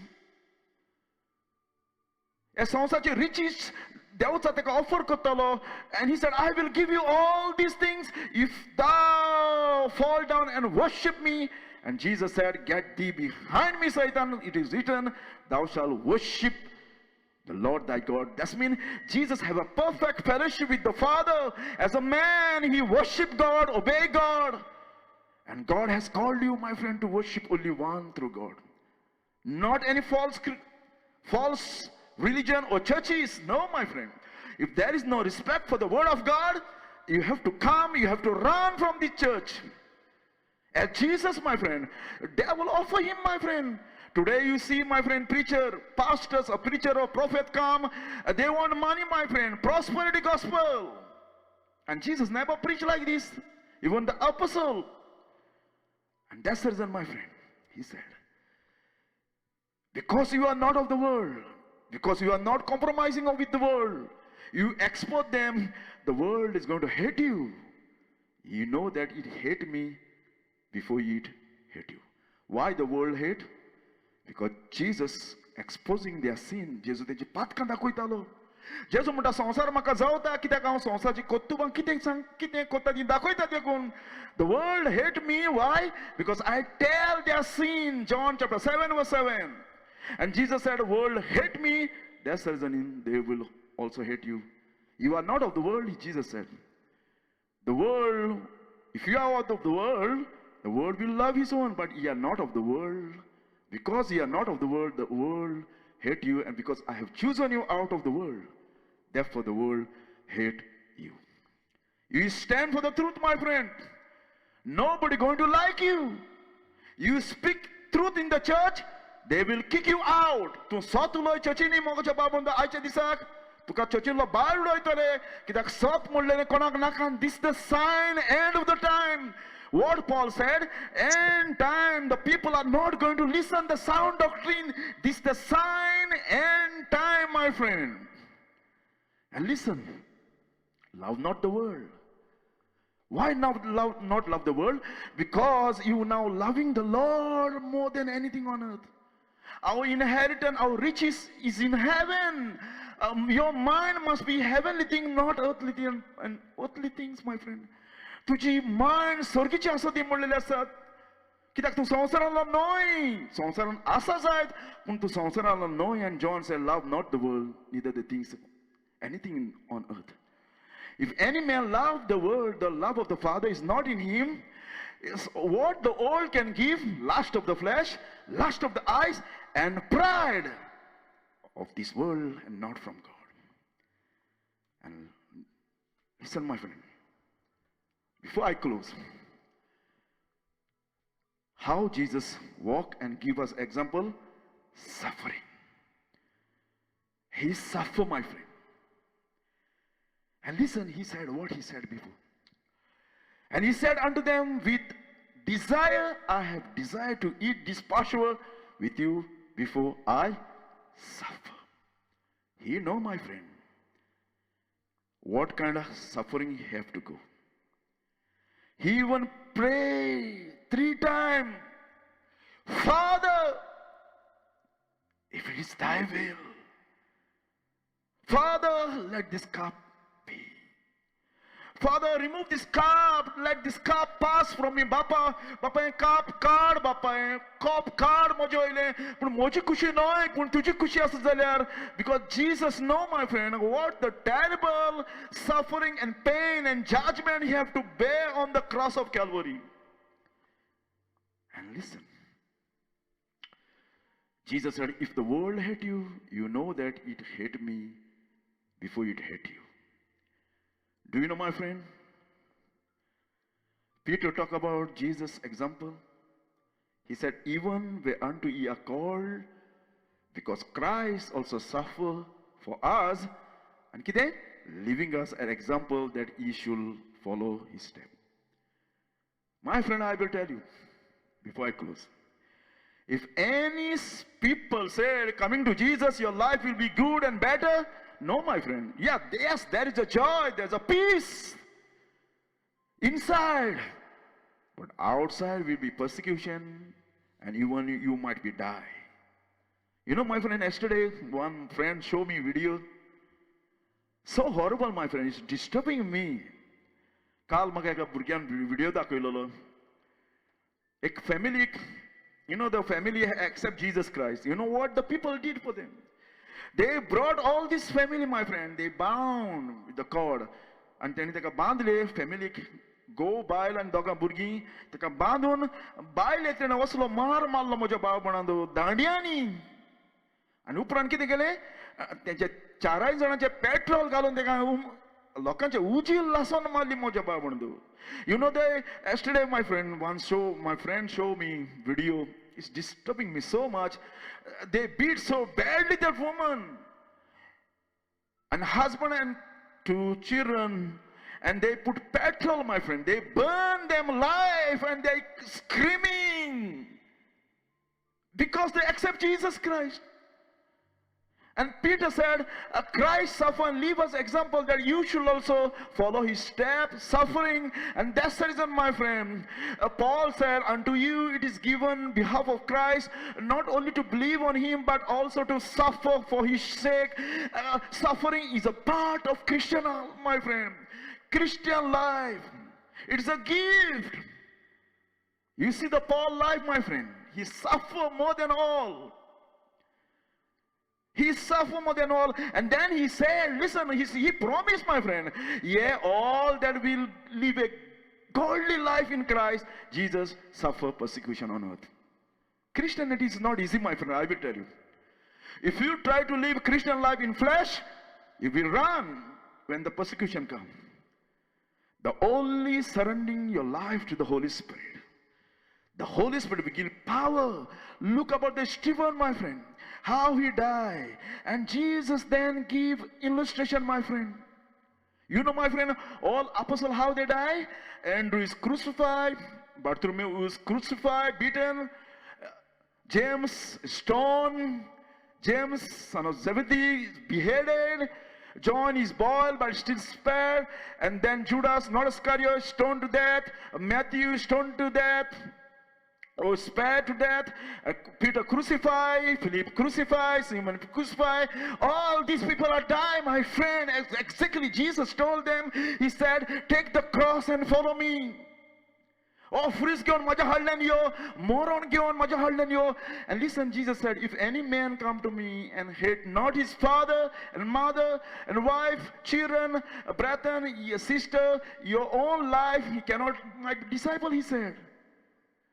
ह्या संवसाराचे riches Deocha ताका offer करतालो, and he said, I will give you all these things if thou fall down and worship me. And Jesus said, get thee behind me, Satan, it is written, thou shalt worship the Lord thy God. That means Jesus have a perfect fellowship with the Father. As a man, he worshiped God, obey God. And God has called you, my friend, to worship only one through God. Not any false religion or churches. No, my friend. If there is no respect for the word of God, you have to come, you have to run from the church. As Jesus, my friend, devil offer him, my friend. Today you see, my friend, preacher, pastors, a preacher or prophet come, they want money, my friend, prosperity gospel. And Jesus never preached like this, even the apostle. And that's the reason, my friend, he said, because you are not of the world, because you are not compromising with the world, you expose them, the world is going to hate you. You know that it hate me before it hate you. Why the world hate? Because Jesus exposing their sin. जेजू तेजी पातकां दाखयतालो. जेजू म्हणटा संवसार म्हाका जावता कित्याक हांव संवसाराची कर्तुबां कितें सांग कितें करता ती दाखयता देखून. The world hate me. Why? Because I tell their sin. John chapter 7 verse 7. And Jesus said, world hate me, that's the reason they will also hate you. You are not of the world, Jesus said. The world, if you are out of the world will love his own, but you are not of the world. Because you are not of the world hate you, and because I have chosen you out of the world, therefore the world hate you. You stand for the truth, my friend. Nobody going to like you. You speak truth in the church, they will kick you out. तूं सत उलय चर्चीनी मोगाच्या बाबून आयच्या दिसाक तुका चर्चींतलो भायर उडयतले कित्याक सत म्हणलें कोणाक नाका. This the sign end of the time. What Paul said, end time, the people are not going to listen the sound doctrine. This the sign, end time, my friend. And listen, love not the world. Why not love the world? Because you now loving the Lord more than anything on earth. Our inheritance, our riches is in heaven. Your mind must be heavenly thing, not earthly thing and earthly things, my friend. तुजी mind स्वर्गीची आसा ती म्हणलेली आसात कित्याक तूं संवसारांतलो न्हय. संवसारान आसा जायत पूण तूं संवसारांतलो न्हय. And John said, love not the world, neither the things, anything on earth. If any man love the world, the love of the Father is not in him. It's what the world can give, lust of the flesh, lust of the eyes, and pride of this world, and not from God. And listen, my friend, before I close, how Jesus walked and give us example, suffering. He suffered, my friend. And listen, he said what he said before. And he said unto them, with desire I have desired to eat this Passover with you before I suffer. He know, my friend, what kind of suffering he have to go. He even prayed 3 times, Father, if it is thy will, Father, let this cup be. Father, remove this cup, let this cup pass from me. बापा, बापा, हें काप काड, बापा, हें कॉप काड म्हजे वयलें, पूण म्हजी खुशी न्हय, पूण तुजी खुशी आसत जाल्यार. Because Jesus know, my friend, what the terrible suffering and pain and judgment he have to bear on the cross of Calvary. And listen, Jesus said, if the world hate you, you know that it hate me before it hate you. Do you know, my friend? Peter talk about Jesus' example. He said, even whereunto ye are called, because Christ also suffered for us, and कितें? Leaving us an example that ye should follow his step. My friend, I will tell you, before I close. If any people say, coming to Jesus, your life will be good and better, no, my friend. Yeah, yes, there is a joy, there's a peace inside. But outside will be persecution and even you might be die. You know, my friend, yesterday one friend showed me video. So horrible, my friend, it's disturbing me. काल म्हाका एका भुरग्यान video दाखयलेलो. एक फॅमिलीक, you know, the family accept Jesus Christ. You know what the people did for them? They brought all this family, my friend. They bound with the cord. आनी तेणी ताका बांदले फॅमिलीक, घोव, बायल आनी दोगां भुरगीं. ताका बांदून बायलेक तेणें असलो मार मारलो, म्हज्या भाव भयणांनो, दांड्यांनी. आनी उपरांत कितें केलें? तेंच्या चाराय जाणांचें पेट्रोल घालून ताका लोकांचे उजील लासून मारली, म्हज्या भाव भयणांनो. You know, they yesterday my friend one show my friend show me video. It's disturbing me so much. They beat so badly that woman and husband and two children, and they put petrol, my friend. They burn them alive and they screaming because they accept Jesus Christ. And Peter said, Christ suffered and leave us example that you should also follow his steps, suffering. And that's the reason, my friend. Paul said, unto you it is given behalf of Christ, not only to believe on him, but also to suffer for his sake. Suffering is a part of Christian, my friend. Christian life. It's a gift. You see the Paul life, my friend. He suffered more than all. He suffered more than all. And then he said, listen, he promised, my friend, yeah, all that will live a godly life in Christ Jesus suffer persecution on earth. Christianity is not easy, my friend, I will tell you. If you try to live Christian life in flesh, you will run when the persecution comes. The only surrendering your life to the Holy Spirit. The Holy Spirit will give power. Look about the Stephen, my friend, how he died. And Jesus then give illustration, my friend. You know, my friend, all apostles, how they die? Andrew is crucified, Bartholomew is crucified, beaten, James stoned, James, son of Zebedee, is beheaded, John is boiled but still spared, and then Judas, not Iscariot, stoned to death, Matthew stoned to death, or spared to death, Peter crucified, Philip crucified, Simon crucified. All these people are dying, my friend. Exactly, Jesus told them, he said, take the cross and follow me. Oh, खुरीस घेवन म्हज्या हाडल्यान यो, मरण घेवन म्हज्या हाडल्यान यो. And listen, Jesus said, if any man come to me and hate not his father and mother and wife, children, brethren, sister, your own life, he cannot my disciple, he said.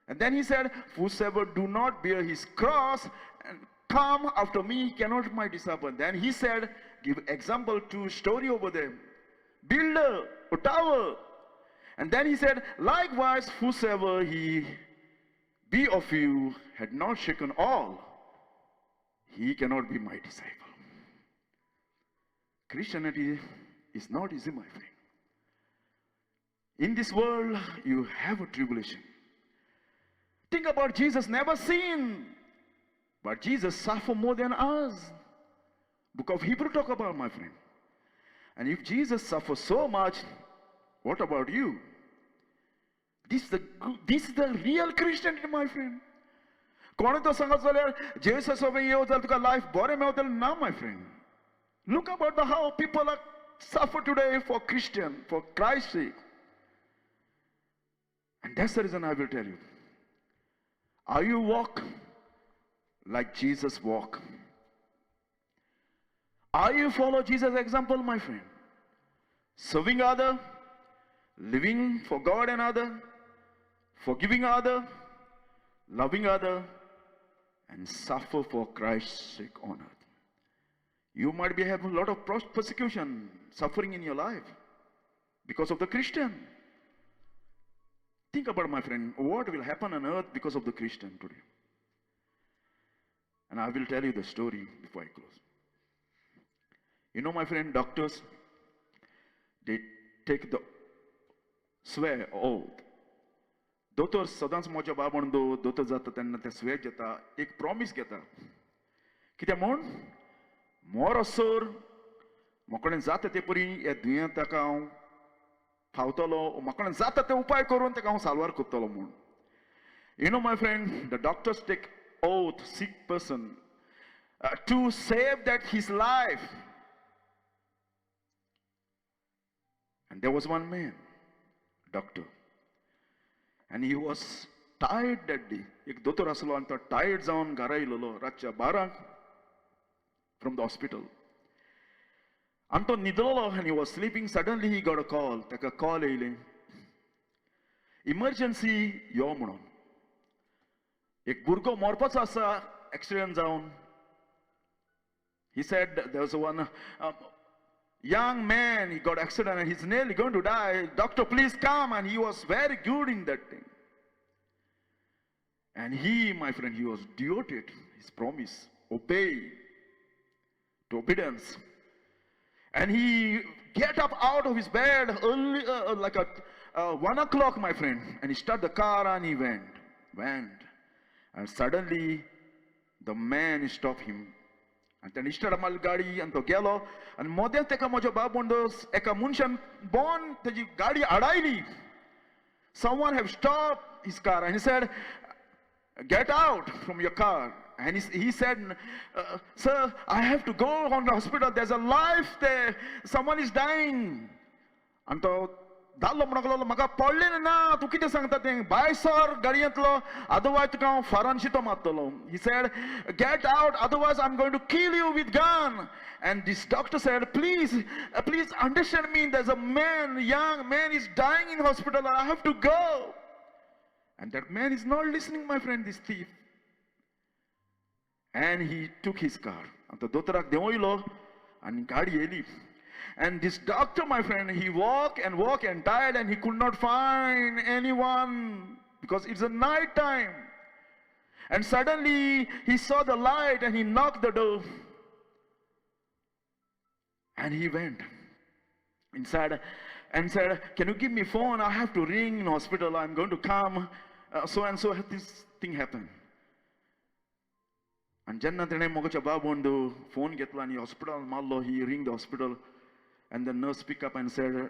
And then he said, whosoever do not bear his cross and come after me, he cannot my disciple. Then he said, give example to story over there. Builder, a tower. And then he said, likewise, whosoever he be of you had not shaken all, he cannot be my disciple. Christianity is not easy, my friend. In this world, you have a tribulation. Think about Jesus, never seen. But Jesus suffered more than us. Book of Hebrew talk about, my friend. And if Jesus suffered so much, what about you? This is the real Christianity, my friend. कोणी तो सांगत जाल्यार जेजूसा सोबत येवं जाल्यार तुका life बरें मेवतलें ना, my friend. Look about the how people are suffer today for Christian, for Christ sake. And that's the reason I will tell you, are you walk like Jesus walk? Are you follow Jesus example, my friend? Serving other, living for God and other, forgiving other, loving other, and suffer for Christ's sake on earth. You might be having a lot of persecution, suffering in your life because of the Christian. Think about, my friend, what will happen on earth because of the Christian today. And I will tell you the story before I close. You know, my friend, doctors, they take the swear oath. दोतोर सदांच म्हज्या बाबण दो दोतोर जाता तेन्ना ते swear घेता, एक promise घेता. कित्याक म्हूण मोरसर म्हाका जाता ते परी ह्या दुयेंताक हांव फावतलो, म्हाका जाता ते उपाय करून ताका हांव साल्वार करतलो म्हूण. You know, my friend, the doctors take oath, sick person, to save that his life. And there was one man, doctor, and he was tired that day. एक दोतोर आसलो आनी तो टायर्ड जावन घरा येयलेलो रातच्या 12 from the hospital. आनी तो न्हिदलो and he was sleeping. Suddenly he got a call. ताका कॉल येयलें, इमर्जन्सी यो म्हणून. एक भुरगो मरपाचो आसा एक्सिडंट जावन. He said there was one young man, he got accident and he's nearly going to die. Doctor, please come. And he was very good in that thing. And he, my friend, he was devoted, his promise, obey, to obedience. And he get up out of his bed early, like at 1 o'clock, my friend. And he started the car and he went. And suddenly, the man stopped him. आनी ताणें इश्टाड मारली गाडी आनी तो गेलो. आनी मदेंच ताका म्हज्या बाब म्हणटो एका मनशान बोन तेजी गाडी आडायली. Someone have stopped his car and he said, get out from your car. And he said, sir, I have to go on the hospital. There's a life there. Someone is dying. आनी तो दादलो म्हणूंक लागलो, म्हाका पडलें ना, तूं कितें सांगता तें, भायर सर गाडयेंतलो, अदरवायज तुका हांव Faran शितो मारतलो. He said, get out, otherwise I'm going to kill you with gun. And this doctor said, please, please understand me, there's a man, young man is dying in hospital, I have to go. And that man is not listening, my friend, this thief. And he took his car. आनी तो दोतोराक देंवयलो आनी गाडी येयली. And this doctor, my friend, he walked and walked and tired, and he could not find anyone because it's a night time. And suddenly he saw the light and he knocked the door. And he went inside and said, can you give me phone? I have to ring in hospital. I'm going to come. So and so this thing happened. आनी जेन्ना तेणें मोगाच्या बाबून phone घेतलो आनी hospital मारलो, he ring the hospital. And the nurse picked up and said,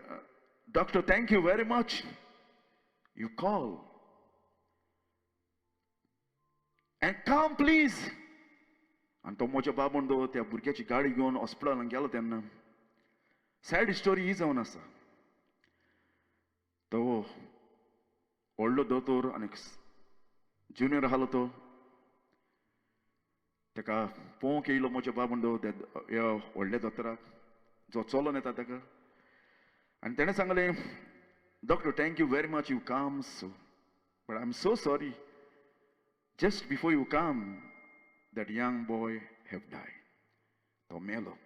doctor, thank you very much. You call. And come please. आनी तो म्हज्या बाबून त्या भुरग्याची गाडी घेवन हॉस्पिटलान गेलो तेन्ना. सॅड स्टोरी ही जावन आसा. तो व्हडलो दोतोर आनी ज्युनियर आसलो तो ताका पळोवंक येयलो म्हज्या बाबून त्या ह्या व्हडल्या दोतोराक जो चलोन येता ताका. आनी तेणें सांगलें, doctor, thank you very much, you come so, but I am so sorry, just before you come that young boy have die. तो मेलो.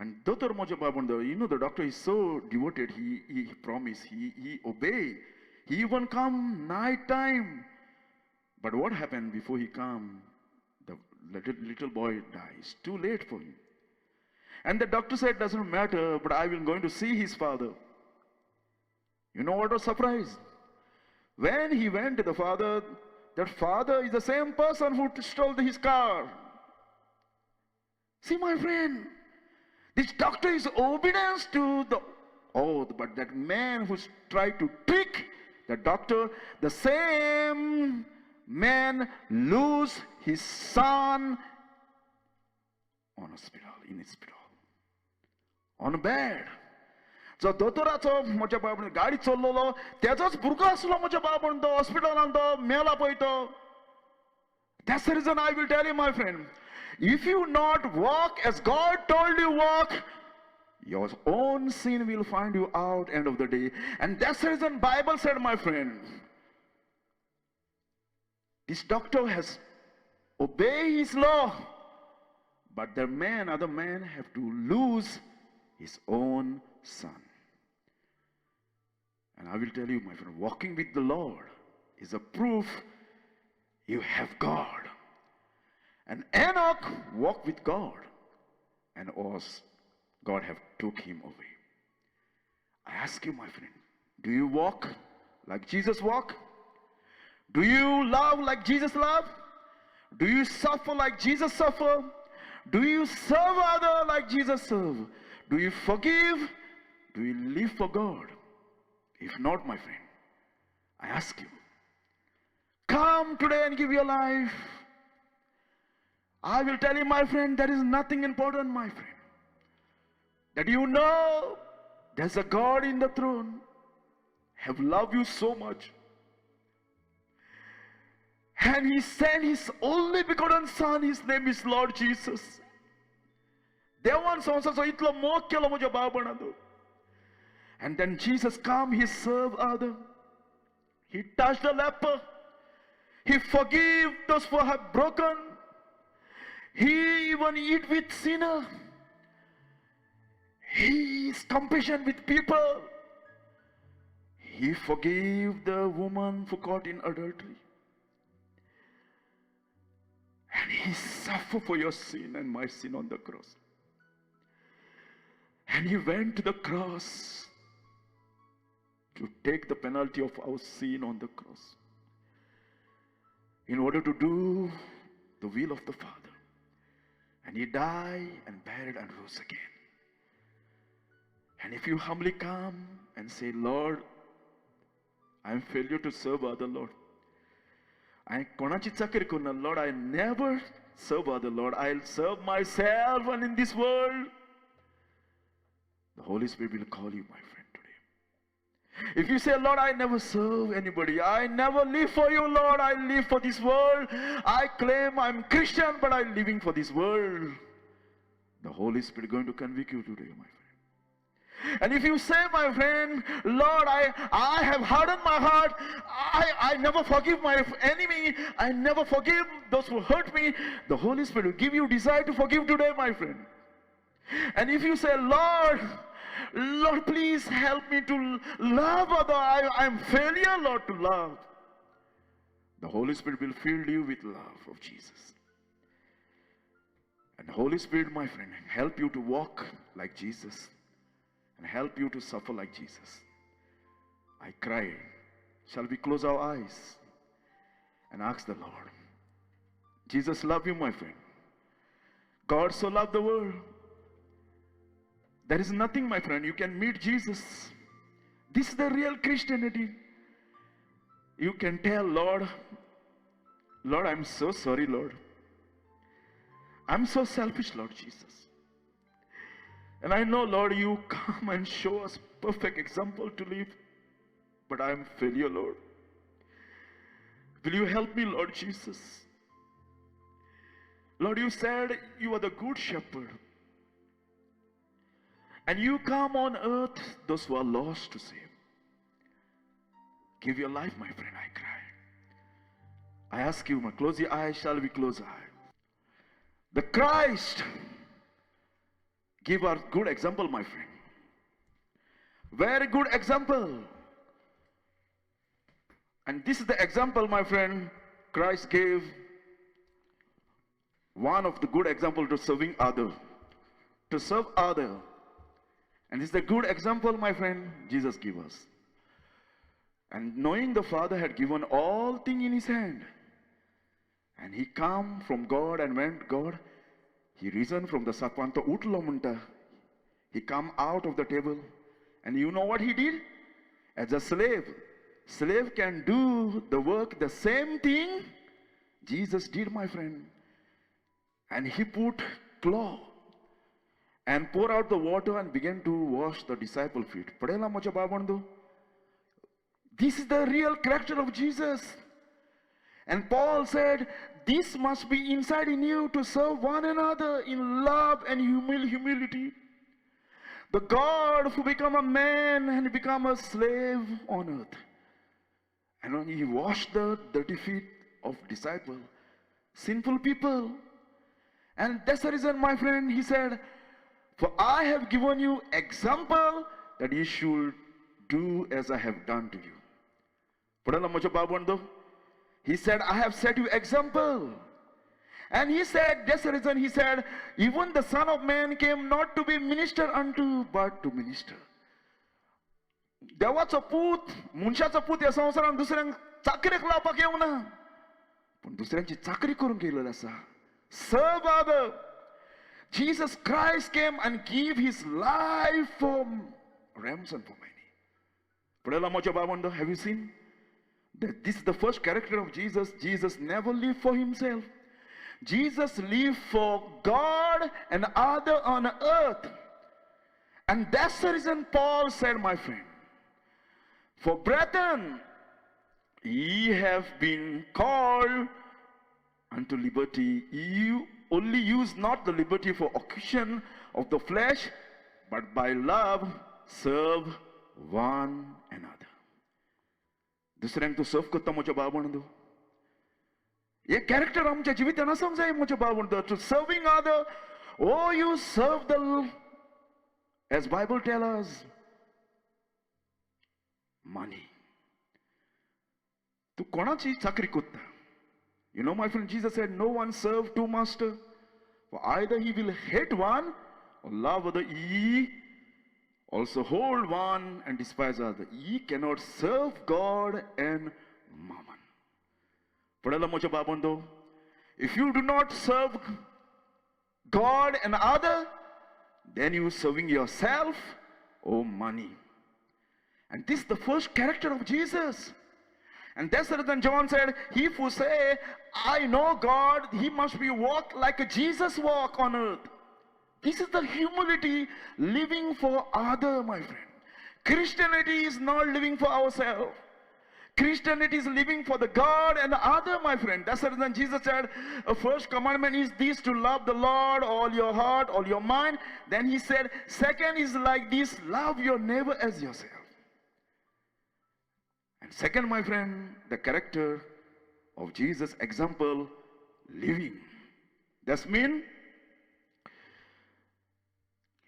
आनी दोतोर म्हज्या बाबून, you know the doctor is so devoted, he promise, he obey, he even come night time. But what happen before he come, the little boy die. It's too late for him. And the doctor said, doesn't matter, but I will going to see his father. You know what was surprise? When he went to the father, that father is the same person who stole his car. See, my friend, this doctor is obedience to the oath, but that man who tried to trick the doctor, the same man lose his son on hospital, in hospital. On bed. जो दोतोराचो म्हज्या बाब गाडी चल्लोलो तेजोच भुरगो आसलो म्हज्या बाब तो हॉस्पिटलान तो मेला पळय तो. That's the reason I will tell you, my friend, if you not walk as God told you walk, your own sin will find you out end of the day. And that's the reason Bible said, my friend, this doctor has obeyed his law, but the man, other man have to lose his own son. And I will tell you, my friend, walking with the Lord is a proof you have God. And Enoch walked with God, and was God have took him away. I ask you, my friend, do you walk like Jesus walked? Do you love like Jesus loved? Do you suffer like Jesus suffered? Do you serve others like Jesus served? Do you forgive? Do you live for God? If not, my friend, I ask you, come today and give your life. I will tell you, my friend, there is nothing important, my friend. That you know there's a God in the throne, have loved you so much. And he sent his only begotten son, his name is Lord Jesus. देवान संवसाराचो इतलो मोग केलो म्हज्या बाबणाचो. And then Jesus come, he served others. He touched the leper. He forgave those who have broken. He even eat with sinner. He is compassion with people. He forgave the woman who caught in adultery. And he suffered for your sin and my sin on the cross. And he went to the cross to take the penalty of our sin on the cross, in order to do the will of the Father. And he died and buried and rose again. And if you humbly come and say, Lord, I am failure to serve other, Lord. I कोणाची चाकरी करना, Lord, I never serve other, Lord. I'll serve myself and in this world. The Holy Spirit will call you, my friend, today. If you say, Lord, I never serve anybody. I never live for you, Lord. I live for this world. I claim I'm Christian, but I'm living for this world. The Holy Spirit is going to convict you today, my friend. And if you say, my friend, Lord, I have hardened my heart. I never forgive my enemy. I never forgive those who hurt me. The Holy Spirit will give you desire to forgive today, my friend. And if you say, Lord, Lord, please help me to love other. I am failure, Lord, to love. The Holy Spirit will fill you with love of Jesus. And the Holy Spirit, my friend, help you to walk like Jesus and help you to suffer like Jesus. I cry. Shall we close our eyes and ask the Lord? Jesus love you, my friend. God so loved the world. There is nothing, my friend. You can meet Jesus. This is the real Christianity. You can tell, Lord, Lord, I'm so sorry, Lord. I'm so selfish, Lord Jesus. And I know, Lord, you come and show us perfect example to live. But I am failure, Lord. Will you help me, Lord Jesus? Lord, you said you are the good shepherd. And you come on earth, those who are lost to save. Give your life, my friend, I cry. I ask you, my close your eyes, shall we close our eyes? The Christ give our good example, my friend. Very good example. And this is the example, my friend, Christ gave. One of the good example to serving other. To serve other. And this is the good example, my friend, Jesus gave us. And knowing the Father had given all things in his hand, and he come from God and went God, he risen from the sapanto utlo munta. He come out of the table. And you know what he did? As a slave, slave can do the work, the same thing Jesus did, my friend. And he put cloth And pour out the water and began to wash the disciple feet. पळयलां म्हज्या भावंडो, this is the real character of Jesus. And Paul said, this must be inside in you to serve one another in love and humility. The God who become a man and become a slave on earth. And when he washed the dirty feet of disciple, sinful people. And that's the reason, my friend, he said, for I have given you example that you should do as I have done to you. पळयलां म्हज्या भावंडो, he said, I have set you example. And he said, that's the reason he said, even the Son of Man came not to be minister unto, but to minister. देवाचो पूत, मनशाचो पूत ह्या संवसारान दुसऱ्यांक चाकरेक लावपाक येवना, पूण दुसऱ्यांची चाकरी करूंक येयलेलो आसा. Serve other. Jesus Christ came and give his life for ransom for many. पळयला म्हज्या भावंडो, have you seen that this is the first character of Jesus? Jesus never lived for himself. Jesus lived for God and other on earth. And that's the reason Paul said, my friend, for brethren, ye have been called unto liberty. You only use not the liberty for occasion of the flesh, but by love serve one another. दुसऱ्यांक तूं सर्व करता म्हज्या भावंडो, हे character आमच्या जिवितान आसूंक जाय म्हज्या भावंडो, to serving other. Oh, you serve the, as Bible tell us, money. तूं कोणाची चाकरी करता? You know, my friend, Jesus said, no one serve two master. For either he will hate one or love other. He also hold one and despise other. Ye cannot serve God and mammon. पळयला म्हज्या भावंडो, if you do not serve God and other, then you serving yourself or money. And this is the first character of Jesus. And that's the reason John said, he who say, I know God, he must be walk like a Jesus walk on earth. This is the humility, living for other, my friend. Christianity is not living for ourselves. Christianity is living for the God and the other, my friend. That's the reason Jesus said, the first commandment is this, to love the Lord, all your heart, all your mind. Then he said, second is like this, love your neighbor as yourself. And second, my friend, the character of Jesus' example, living. That's mean,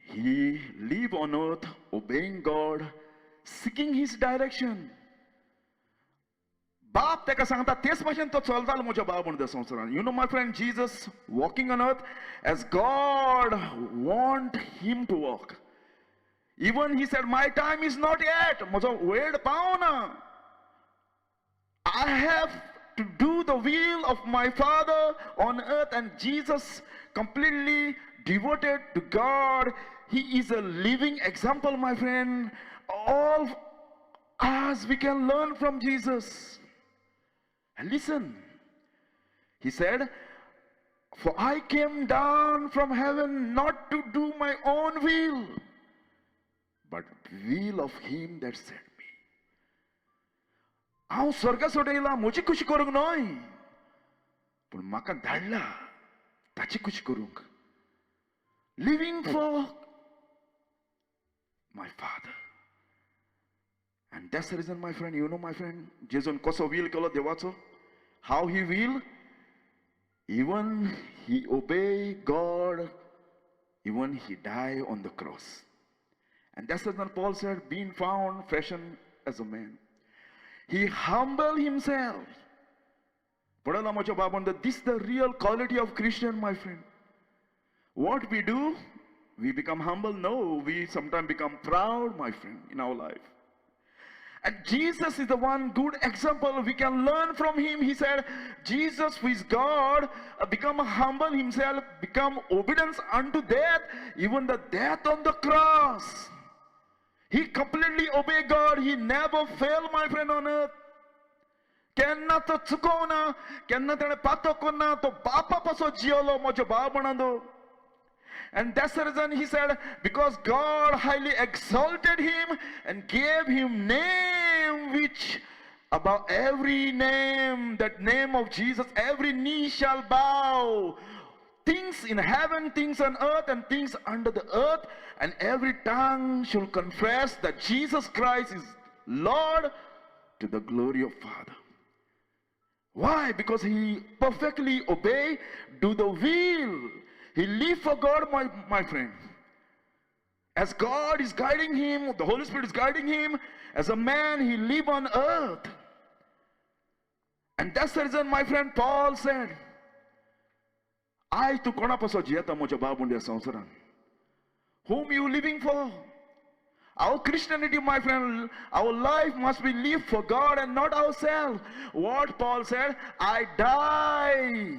he live on earth, obeying God, seeking his direction. बाप तेका सांगता तेच भाशेन तो चलतालो म्हज्या बाब म्हणटा संवसारान. You know, my friend, Jesus walking on earth as God want him to walk. Even he said, my time is not yet. म्हजो वेळ पावना. I have to do the will of my Father on earth. And Jesus completely devoted to God. He is a living example, my friend. All us, we can learn from Jesus. And listen, he said, for I came down from heaven not to do my own will, but will of him that sent me. हांव स्वर्गा सोड येयला म्हजी खुशी करूंक न्हय, पूण म्हाका धाडला ताची खुशी करूंक. Living for my Father. And that's the reason, my friend, you know, my friend, जेजून कसो will केलो देवाचो, how he will, even he obey God, even he die on the cross. And that's the reason Paul said, being found fashioned as a man, he humbled himself. पळयला म्हज्या बाबान, this is the real quality of Christian, my friend. What we do, we become humble? No, we sometimes become proud, my friend, in our life. And Jesus is the one good example we can learn from him. He said, Jesus, who is God, become humble himself, become obedience unto death, even the death on the cross. He completely obeyed God. He never failed, my friend, on earth. केन्ना तो चुकोना, केन्ना ताणें पातो करना, तो बापा पासो जियलो म्हज्या बाब म्हणा. And that's the reason he said, because God highly exalted him and gave him name which above every name, that name of Jesus, every knee shall bow. Things in heaven, things on earth, and things under the earth, and every tongue shall confess that Jesus Christ is Lord, to the glory of Father. Why? Because he perfectly obey, do the will. He live for God, my friend. As God is guiding him, the Holy Spirit is guiding him, as a man, he live on earth. And that's the reason, my friend, Paul said, I तूं कोणा पासत जियेता म्हज्या बाब उंड्या संवसारान? Whom you living for? Our Christianity, my friend, our life must be lived for God and not ourselves. What Paul said, I die.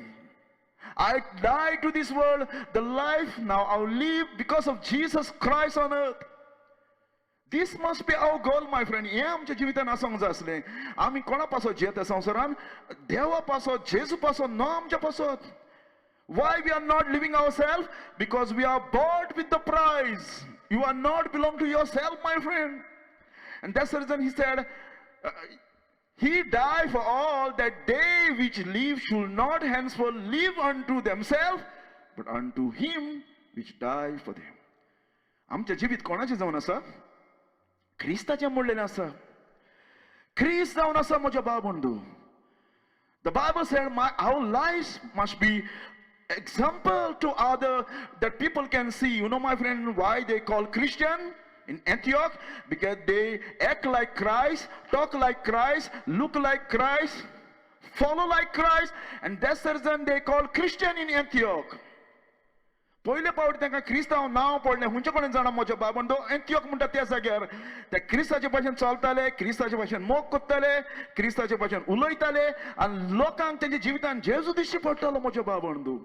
I die to this world. The life now I live because of Jesus Christ on earth. This must be our goal, my friend. हें आमच्या जिवितान आसूंक जाय आसलें. आमी कोणा पासत जियेता संवसारान? देवा पासत, जेजू पासत, न आमच्या पासत. Why we are not living ourselves? Because we are bought with the price. You are not belong to yourself, my friend. And that's the reason he said, he died for all, that they which live should not henceforth live unto themselves, but unto him which died for them. आमचें जिवीत कोणाचें जावन आसा? क्रिस्ताचें म्हणलेलें आसा. क्रिस्त जावन आसा म्हज्या भाव बंधू. The Bible said our lives must be example to other, that people can see. You know, my friend, why they call Christian in Antioch? Because they act like Christ, talk like Christ, look like Christ, follow like Christ, and that's the reason they call Christian in Antioch. पयले पावट तांकां क्रिस्तांव नांव पडलें खंयचे कडेन जाणा म्हज्या बाबंडो? एंतियोक म्हणटा त्या जाग्यार. ते क्रिस्ताचे भाशेन चलताले, क्रिस्ताचे भाशेन मोग करताले, क्रिस्ताचे भाशेन उलयताले, आनी लोकांक तेंच्या जिवितान जेजू दिश्टी पडटालो म्हज्या बाबंडू.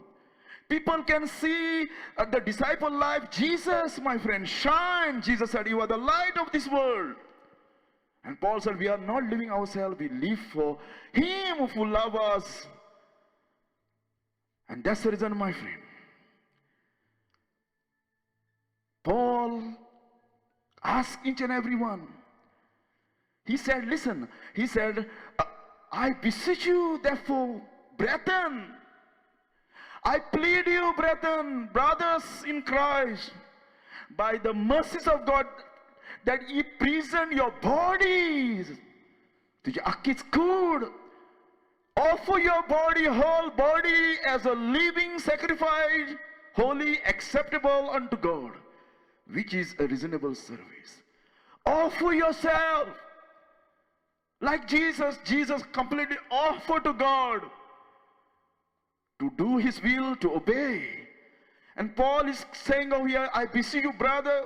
People can see the disciple life. Jesus, my friend, shine. Jesus said, you are the light of this world. And Paul said, we are not living ourselves, we live for him who loves us. And that's the reason, my friend, Paul asked each and every one. He said, listen, he said, I beseech you, therefore, brethren, I plead you, brethren, brothers in Christ, by the mercies of God, that ye present your bodies, तुझी आख्खीच कूड, offer your body, whole body, as a living sacrifice, holy, acceptable unto God, which is a reasonable service. Offer yourself. Like Jesus, Jesus completely offered to God to do his will, to obey. And Paul is saying over here, I beseech you, brother.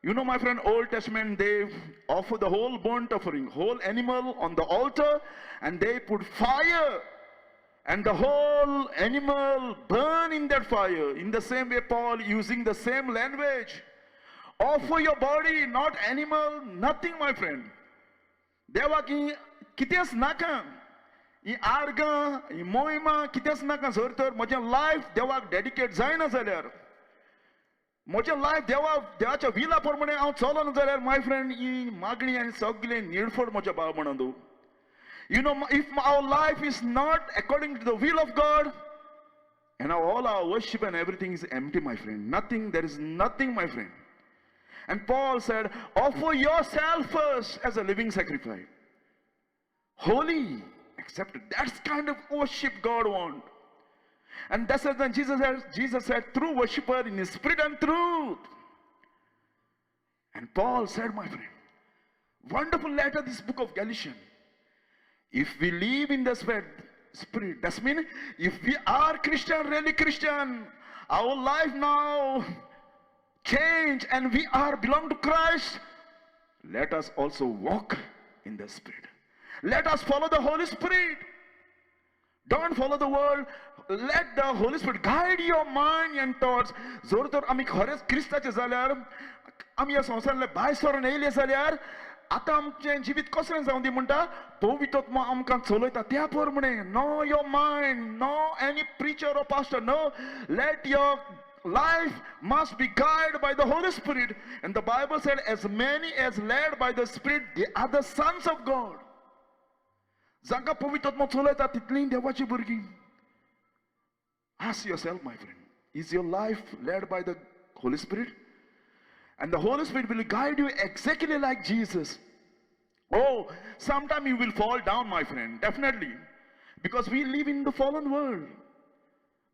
You know, my friend, Old Testament, they offer the whole burnt offering, whole animal on the altar, and they put fire, and the whole animal burn in that fire. In the same way, Paul using the same language. Offer your body, not animal, nothing, my friend. देवाक कितेंच नाका, ही आर्गां, ही मोहिमा कितेंच नाका. जर तर म्हजें लायफ देवाक डेडिकेट जायना जाल्यार, म्हजें लायफ देवा देवाच्या विला प्रमाणे हांव चलना जाल्यार, my friend, ही मागणी आनी सगळें निडफड म्हज्या भाव म्हणून. You know, if our life is not according to the will of God, and all our worship and everything is empty, my friend. Nothing, there is nothing, my friend. And Paul said, offer yourself first as a living sacrifice, holy, accepted. That's kind of worship God wants. And that's when Jesus said, true worshiper in spirit and truth. And Paul said, my friend, wonderful letter, this book of Galatians. If we live in the spirit, that means if we are Christian, really Christian, our life now change and we are belong to Christ, let us also walk in the Spirit. Let us follow the Holy Spirit. Don't follow the world. Let the Holy Spirit guide your mind and thoughts. जर तर आमी खरेंच क्रिस्ताचे जाल्यार, आमी ह्या संवसारांतले भायर सरून येयले जाल्यार, आतां आमचें जिवीत कसलें जावं दी म्हणटा, पवित्र आमकां चलयता त्या प्रमाणे. No your mind, no any preacher or pastor, no, let your life must be guided by the Holy Spirit. And the Bible said, as many as led by the Spirit, they are the sons of God. जांकां पवित्र आत्मो चलयता तितलीं देवाची भुरगीं. Ask yourself, my friend, is your life led by the Holy Spirit? And the Holy Spirit will guide you exactly like Jesus. Oh, sometime you will fall down, my friend, definitely. Because we live in the fallen world.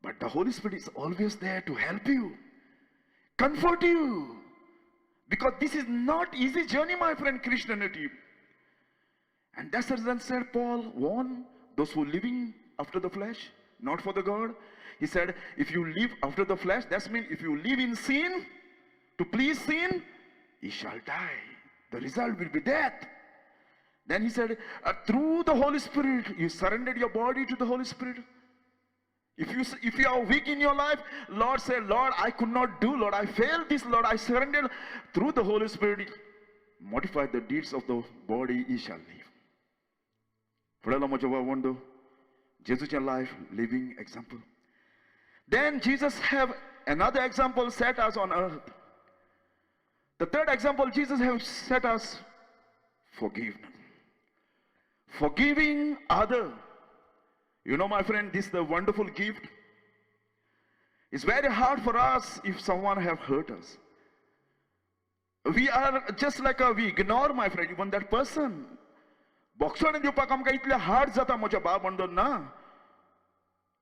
But the Holy Spirit is always there to help you, comfort you. Because this is not easy journey, my friend, Christianity. And that's the reason said Paul warned those who are living after the flesh, not for the God. He said, if you live after the flesh, that means if you live in sin, to please sin, you shall die. The result will be death. Then he said, through the Holy Spirit, you surrendered your body to the Holy Spirit. If you are weak in your life, Lord said, Lord, I could not do, Lord, I failed this, Lord, I surrendered. Through the Holy Spirit, mortify the deeds of the body, ye shall live. फुडें म्हज्या भावंडो, जेजूचें life living example. Then Jesus have another example set us on earth. The third example Jesus have set us, forgiveness. Forgiving other. You know, my friend, this is the wonderful gift. It's very hard for us if someone have hurt us. We are just like we ignore, my friend, even that person. बोगसण दिवपाक आमकां इतलें hard जाता म्हज्या भाव म्हणून ना.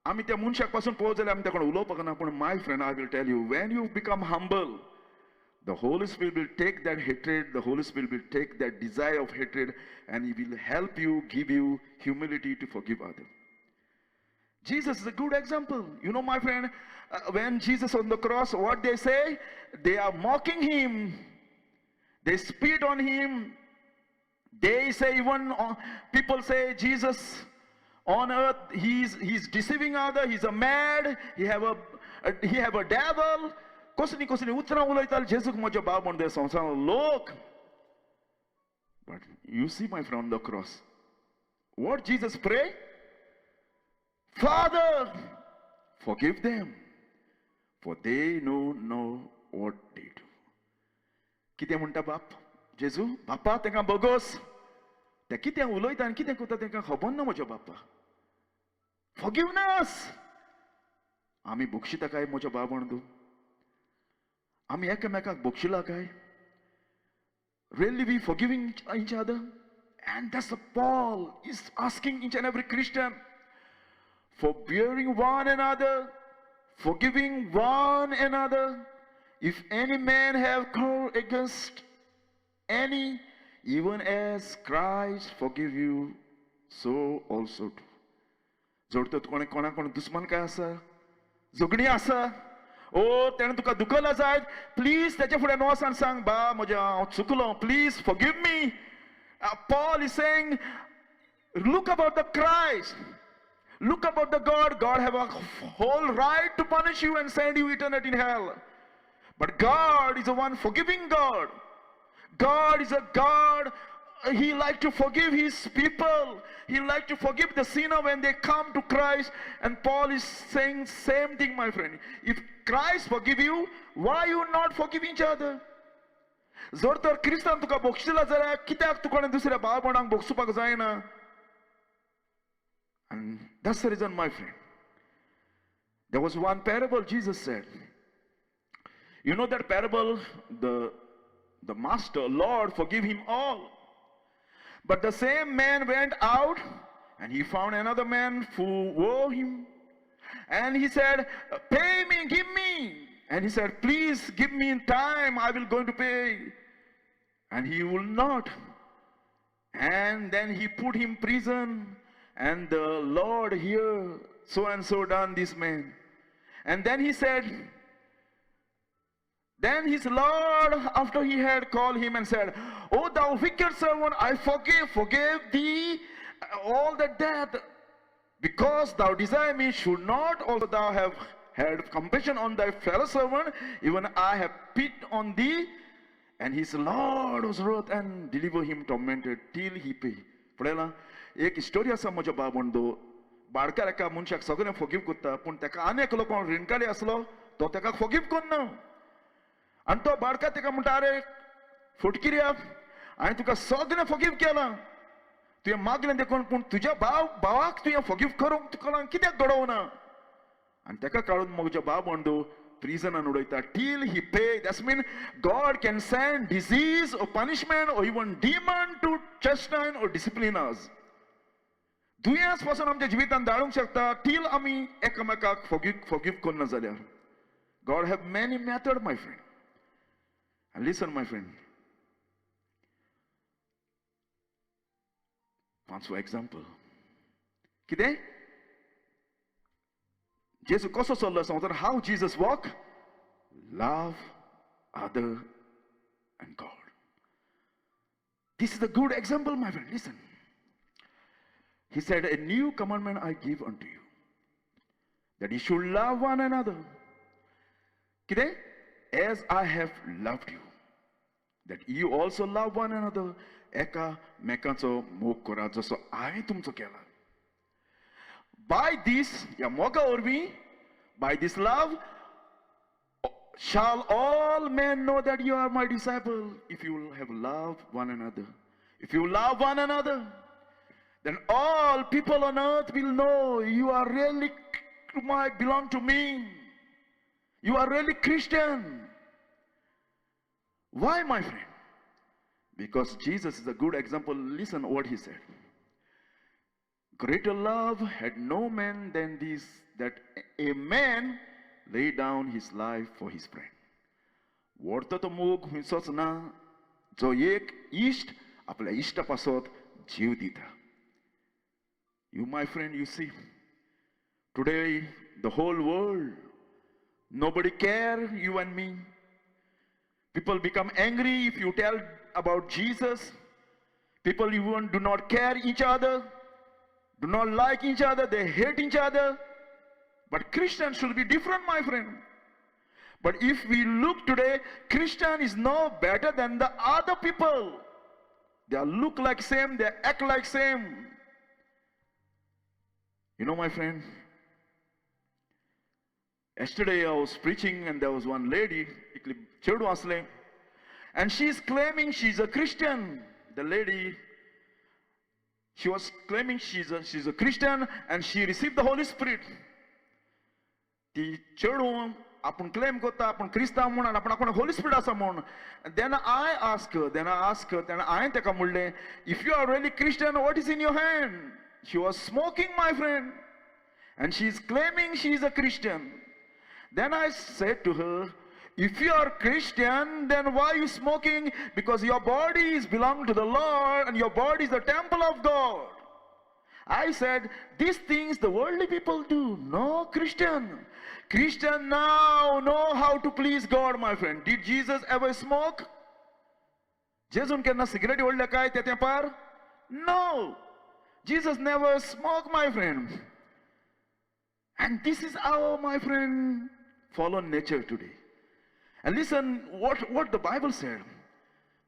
आमी त्या मनशाक पासून पळोवं जाल्यार आमी त्या उलोवपाक ना. पूण my friend, I will tell you, when you become humble, the Holy Spirit will take that hatred, the Holy Spirit will take that desire of hatred, and He will help you, give you humility to forgive others. Jesus is a good example. You know, my friend, when Jesus on the cross, what they say? They are mocking Him. They spit on Him. They say, even people say, Jesus on earth, he's deceiving others, he's a mad, he have a devil. कसली कसली उतरां उलयताले जेजूक म्हज्या बाब म्हणटा संवसारांत लोक. But you see, my friend, on the cross, what Jesus pray? Father, forgive them, for they know not what they do. कितें म्हणटा बाप जेजू? बापा तांकां बोगोस, ते कितें उलयता आनी कितें करता तांकां खबर ना म्हज्या बापा. फॉरगिवनस. आमी बक्षिता काय म्हज्या बाब म्हणू? आमी एकामेकाक बक्षिला काय? Really we forgiving each other? And that's the Paul is asking each and every Christian, forbearing one another, forgiving one another. If any man have quarrel against any, even as Christ forgive you, so also do. जर तर कोणा कोणा कोण दुस्मान काय आसा, झगडी आसा, ओ तेणें तुका दुखला जायत, प्लीज तेच्या फुडें वच आनी सांग, बा म्हज्या हांव चुकलो, please forgive me. Paul is saying, look about the Christ, look about the God. God have a whole right to punish you and send you eternity in hell. But God is a one forgiving God. God is a God, He like to forgive His people. He like to forgive the sinner when they come to Christ. And Paul is saying same thing, my friend. If Christ forgive you, why you not forgive each other? जर तर क्रिस्तान तुका बक्षिला जाल्यार कित्याक तुका दुसऱ्या भाव भयणांक बक्षुपाक जायना? And that's the reason, my friend. There was one parable Jesus said. You know that parable, the master, Lord, forgive him all. But the same man went out and he found another man who owed him. And he said, pay me, give me. And he said, please give me in time, I will going to pay. And he will not. And then he put him prison. And the Lord here, so and so done this man. And then he said, then his Lord, after he had called him and said, O thou wicked servant, I forgave thee all the debt, because thou desire me, should not also thou have had compassion on thy fellow servant, even I have pitied on thee. And his Lord was wroth and delivered him tormented till he pay. पळयला एक story आसा म्हज्या बाब म्हणदो, बाडकार एका मनशाक सगळें forgive करता, पूण ताका आनी एकलो कोण रिणकारी आसलो तो ताका फोगीव करना. आनी तो बाळका ताका म्हणटा, आरे फटकिऱ्या, हांवें तुका सगळें फोगीव केलां, तुवें मागलें देखून, पूण तुज्या भावाक तुवें फोगीव करूंक तुका कित्याक घडोवना? आनी ताका काडून म्हज्या भाव म्हणटो प्रिजनान उडयता till he pay. That's mean God can send disease or punishment or even demon to chastise or discipline us. दुयेंस पासून आमच्या जिवितान धाडूंक शकता टील आमी एकामेकाक फोगीव करना जाल्यार. God have many method, my friend. And listen, my friend, पांचवो एग्जाम्पल कितें? जेजू कसो चल्लो सांगता? How Jesus walk? Love other and God. This is a good example, my friend. Listen, He said, a new commandment I give unto you, that you should love one another. कितें? As I have loved you, that you also love one another. एका मेकाचो मोग करा जसो हांवें तुमचो केला. By this, ह्या मोगा वरवीं, by this love, shall all men know that you are my disciple, if you will have love one another. If you love one another, then all people on earth will know you are really belong to me. You are really Christian. Why, my friend? Because Jesus is a good example. Listen what he said. Greater love had no man than this, that a man lay down his life for his friend. व्हडतो तो मोग खंयचोच ना, जो एक इश्ट आपल्या इश्टा पासत जीव दिता. You, my friend, you see, today the whole world, nobody care you and me. People become angry if you tell about Jesus. People even do not care each other, do not like each other, they hate each other. But Christians should be different, my friend. But if we look today, Christian is no better than the other people. They look like same, they act like same. You know, my friend, yesterday I was preaching and there was one lady, and she is claiming she's a Christian. The lady, she was claiming she's a Christian and she received the Holy Spirit. ती चेडूं आपूण claim करता आपूण क्रिस्तांव म्हूण आनी आपूण आपूण होली स्पिरिट आसा म्हूण. Then I ask, तेन्ना हांवें ताका म्हणलें, if you are really Christian, what is in your hand? She was smoking, my friend, and she is claiming she is a Christian. Then I said to her, if you are Christian, then why are you smoking? Because your body is belong to the Lord and your body is the temple of God. I said, these things the worldly people do, no Christian. Christian now know how to please God, my friend. Did Jesus ever smoke? जेजून केन्ना cigarette ओडल्या काय त्या तेंपार? No. Jesus never smoked, my friend. And this is our, my friend, fallen nature today. And listen what the Bible said.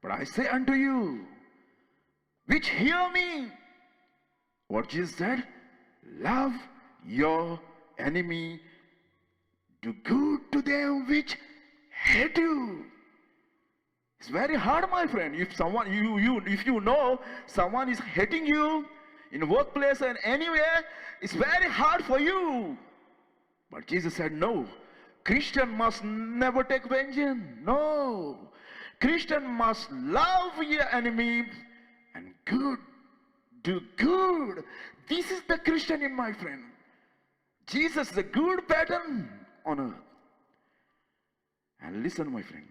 But I say unto you, which hear me, what Jesus said, love your enemy, do good to them which hate you. It's very hard, my friend. If someone, if you know someone is hating you in workplace and anywhere, it's very hard for you. But Jesus said, no. Christian must never take vengeance. No. Christian must love your enemy and good, do good. This is the Christian in my friend. Jesus is a good pattern on earth. And listen, my friend.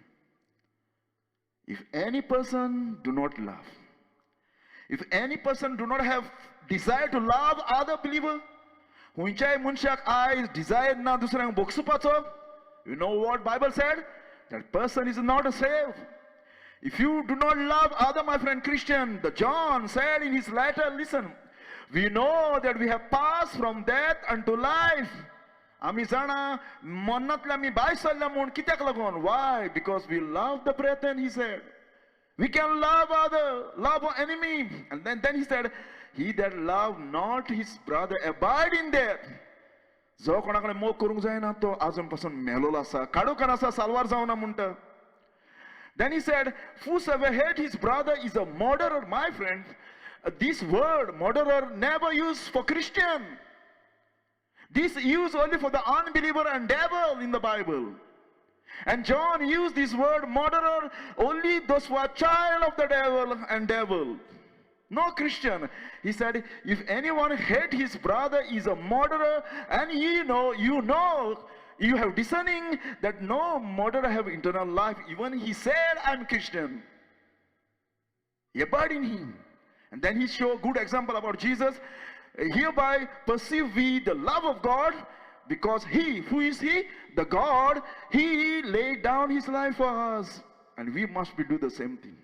If any person do not love, if any person do not have desire to love other believer, खंयच्याय मनशाक आयज Dzire ना दुसऱ्यांक भोगसुपाचो, you know what Bible said? That person is not saved. If you do not love other, my friend Christian, the John said in his letter, listen, we know that we have passed from death unto life. आमी जाणा मरणांतल्या आमी भायर सरल्या म्हूण. कित्याक लागून? Why? Because we love the brethren, he said. We can love other, love our enemy. And then he said, he that love not his brother abide in death. जो कोणा कडेन मोग करूंक जायना तो आजून पासून मेलोलो आसा, काडोकान आसा, साल्वार जावना म्हणटा. Then he said, whosoever hate his brother is a murderer, my friend. This word, murderer, never used for Christian. This used only for the unbeliever and devil in the Bible. And John used this word murderer only those who are child of the devil and devil. No Christian. He said, if anyone hate his brother is a murderer, and you know, you have discerning that no murderer have eternal life. Even he said, I'm Christian. Abide in him. And then he showed good example about Jesus. Hereby perceive we the love of God, because he, who is he? The God, he laid down his life for us. And we must be do the same thing.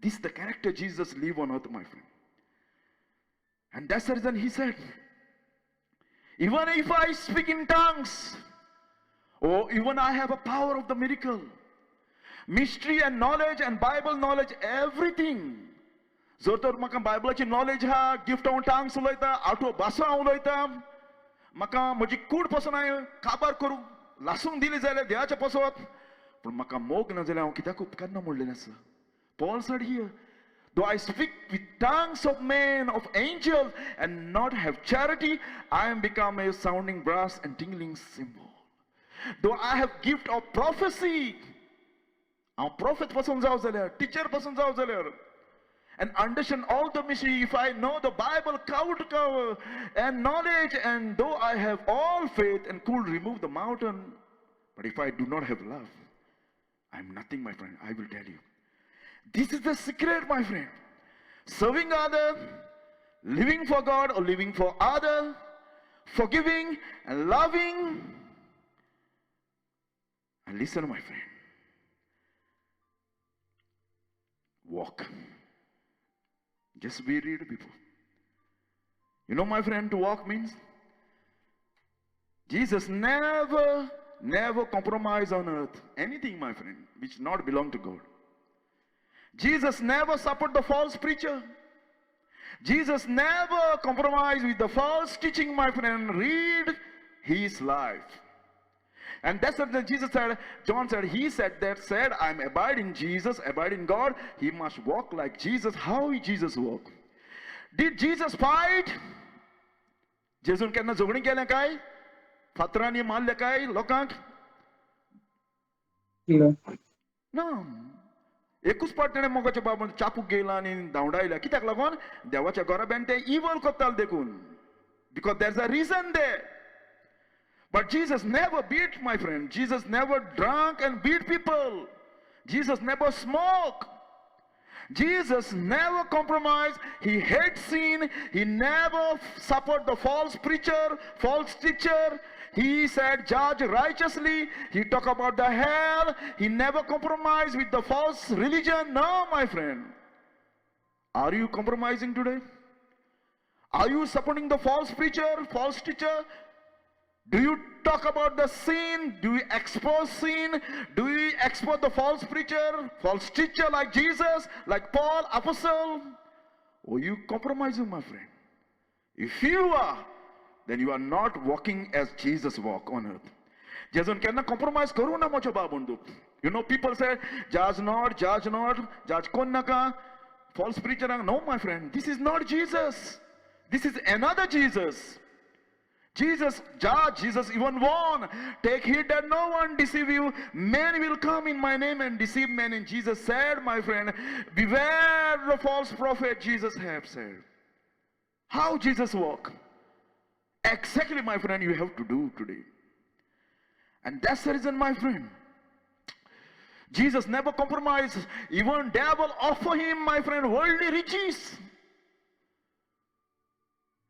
This is the character Jesus lived on earth, my friend. And that's the reason he said, even if I speak in tongues, or even I have a power of the miracle, mystery and knowledge and Bible knowledge, everything. जर तर म्हाका बायबलाची knowledge आहा, gift हांव टांग्स उलयता, आठवो भासो हांव उलयता, म्हाका म्हजी कूड पसून हांवें काबार करूंक लासूंक दिली जाल्यार देवाच्या पसत, पूण म्हाका मोग ना जाल्यार हांव कित्याक उपकारना म्हणलेलें आसा. Paul said here, though I speak with tongues of men, of angels, and not have charity, I am become a sounding brass and tingling cymbal. Though I have gift of prophecy, हांव prophet पसून जावं जाल्यार, teacher पसून जावं जाल्यार, and understand all the mystery, if I know the Bible cover to cover, and knowledge, and though I have all faith and could remove the mountain, but if I do not have love, I am nothing, my friend. I will tell you. This is the secret, my friend. Serving other, living for God or living for other, forgiving and loving. And listen, my friend. Walk. Just be read people. You know, my friend, to walk means Jesus never, never compromise on earth. Anything, my friend, which not belong to God. Jesus never support the false preacher. Jesus never compromised with the false teaching, my friend. Read his life. And that's what Jesus said. John said, he said that, said, I'm abide in Jesus, abide in God. He must walk like Jesus. How Jesus walk? Did Jesus fight? जेजून केन्ना झगडीं केलें काय? फातरांनी मारले काय लोकांक? ना. एकूच पाट तेणें मोगाच्या बाबान चाकूक गेला आनी धांवडायल्या. कित्याक लागून? देवाच्या घराब्यान ते इवल करताले देखून. Because there is a reason there. But Jesus never beat, my friend. Jesus never drunk and beat people. Jesus never smoked. Jesus never compromised. He hates sin. He never support the false preacher, false teacher. He said, judge righteously. He talked about the hell. He never compromised with the false religion. No, my friend. Are you compromising today? Are you supporting the false preacher, false teacher? Do you talk about the sin? Do you expose sin? Do you expose the false preacher, false teacher like Jesus, like Paul, apostle? Or you compromising, my friend? If you are, then you are not walking as Jesus walked on earth. जेजून केन्ना compromise करूं ना म्हज्या बाबंदू. You know, people say, judge not, judge not, judge कोण नाका, false preacher. No, my friend, this is not Jesus. This is another Jesus. Jesus judge, Jesus even warned, take heed that no one deceive you. Men will come in my name and deceive men. And Jesus said, my friend, beware the false prophet, Jesus have said. How Jesus walk? Exactly, my friend, you have to do today. And that's the reason, my friend, Jesus never compromised. Even devil offer him, my friend, worldly riches.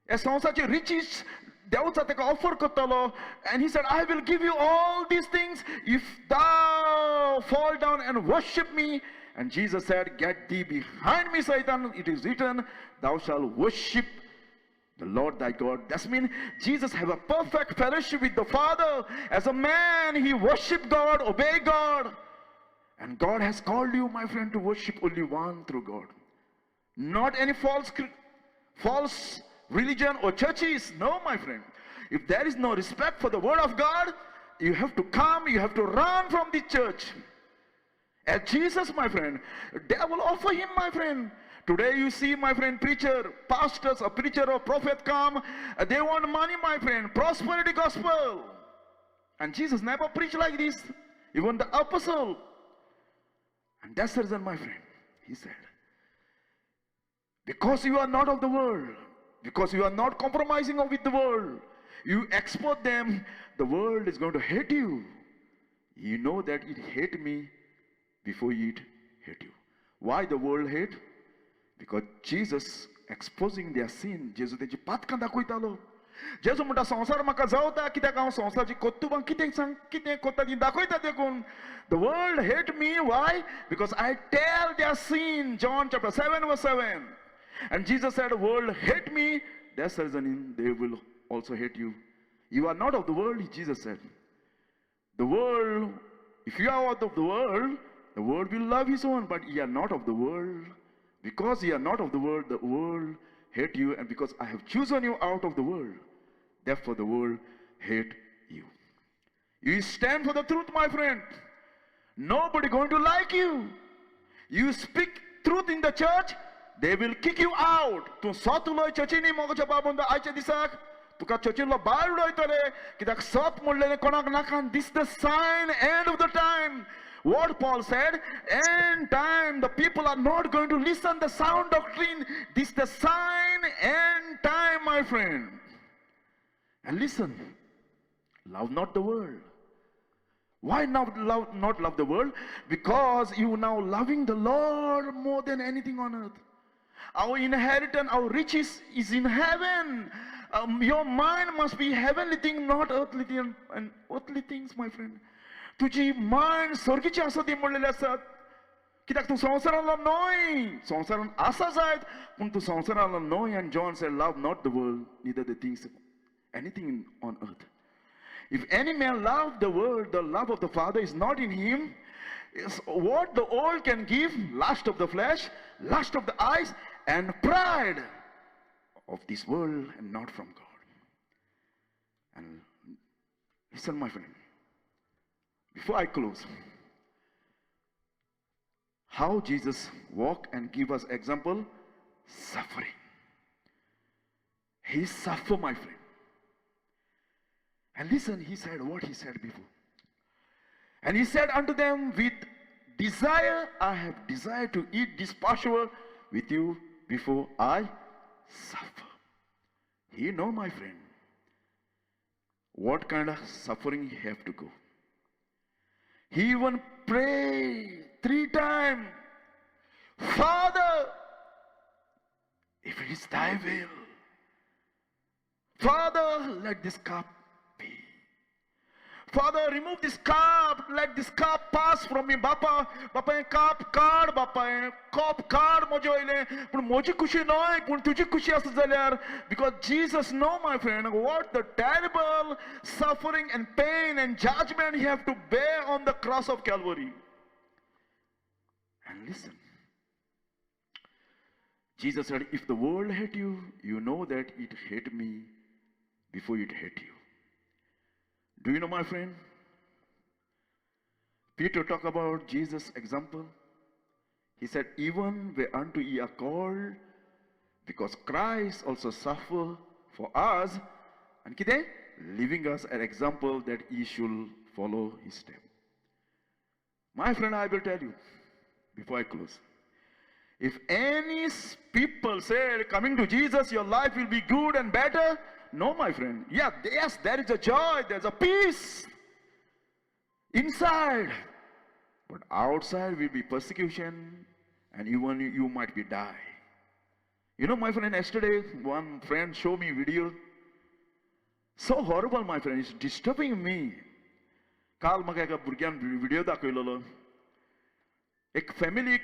ह्या संवसाराचे riches Deocha ताका offer करतालो. And he said, I will give you all these things if thou fall down and worship me. And Jesus said, get thee behind me, Satan. It is written, thou shalt worship the Lord thy God. That means Jesus have a perfect fellowship with the Father. As a man, he worshiped God, obey God. And God has called you, my friend, to worship only one through God. Not any false religion or churches. No, my friend. If there is no respect for the word of God, you have to come, you have to run from the church. As Jesus, my friend, devil offer him, my friend. Today you see, my friend, preacher, pastors, a preacher or prophet come, they want money, my friend, prosperity gospel. And Jesus never preached like this, even the apostle. And that's the reason, my friend, he said, because you are not of the world, because you are not compromising with the world, you expose them, the world is going to hate you. You know that it hate me before it hate you. Why the world hate? Because Jesus exposing their sin. Jesus तेजी पातकां दाखयतालो. जेजू म्हणटा संवसार म्हाका जावता कित्याक हांव संवसाराची कोत्तुबां कितें सांग कितें कोत्ता ती दाखयता देखून. The world hate me. Why? Because I tell their sin. John chapter 7 verse 7. And Jesus said, world hate me, that's the reason they will also hate you. You are not of the world, Jesus said. The world, if you are out of the world will love his own, but ye are not of the world. Because ye are not of the world hate you, and because I have chosen you out of the world, therefore the world hate you. You stand for the truth, my friend. Nobody going to like you. You speak truth in the church, they will kick you out. तूं सत उलय चर्चीनी मोगाच्या बाबून आयच्या दिसाक तुका चर्चींतलो भायर उडयतले कित्याक सत म्हणलेलें कोणाक नाका. This the sign end of the time. What Paul said, end time, the people are not going to listen the sound doctrine. This the sign, end time, my friend. And listen, love not the world. Why not love the world? Because you now loving the Lord more than anything on earth. Our inheritance, our riches is in heaven. Your mind must be heavenly thing, not earthly thing and earthly things, my friend. तुजी mind सर्गीची आसा ती म्हणलेली आसात कित्याक तूं संवसारांतलो न्हय. संवसारान आसा जायत पूण तूं संवसारांतलो न्हय. And John said, love not the world, neither the things, anything on earth. If any man love the world, the love of the Father is not in him. It's what the world can give, lust of the flesh, lust of the eyes, and pride of this world, and not from God. And listen, my friend, before I close, how Jesus walked and give us example, suffering. He suffered, my friend. And listen, he said what he said before. And he said unto them, with desire, I have desired to eat this Passover with you before I suffer. He know, my friend, what kind of suffering he have to go. He even prayed 3 times, Father, if it is thy will, Father, let this cup be. Father, remove this cup, let this cup pass from me. बापा, बापा हें cup काड, बापा हें cup काड म्हजे वयलें, पूण म्हजी खुशी न्हय पूण तुजी खुशी आसत जाल्यार. Because Jesus know, my friend, what the terrible suffering and pain and judgment he have to bear on the cross of Calvary. And listen, Jesus said, if the world hate you, you know that it hate me before it hate you. Do you know, my friend, Peter talked about Jesus' example. He said, even whereunto ye are called, because Christ also suffered for us, and kite, leaving us an example that ye should follow his step. My friend, I will tell you, before I close, if any people say, coming to Jesus, your life will be good and better, no, my friend. Yeah, yes, there is a joy, there's a peace inside. But outside will be persecution, and even you might be die. You know, my friend, yesterday, one friend showed me video. So horrible, my friend, it's disturbing me. काल म्हाका एका भुरग्यान video दाखयलेलो. एक family,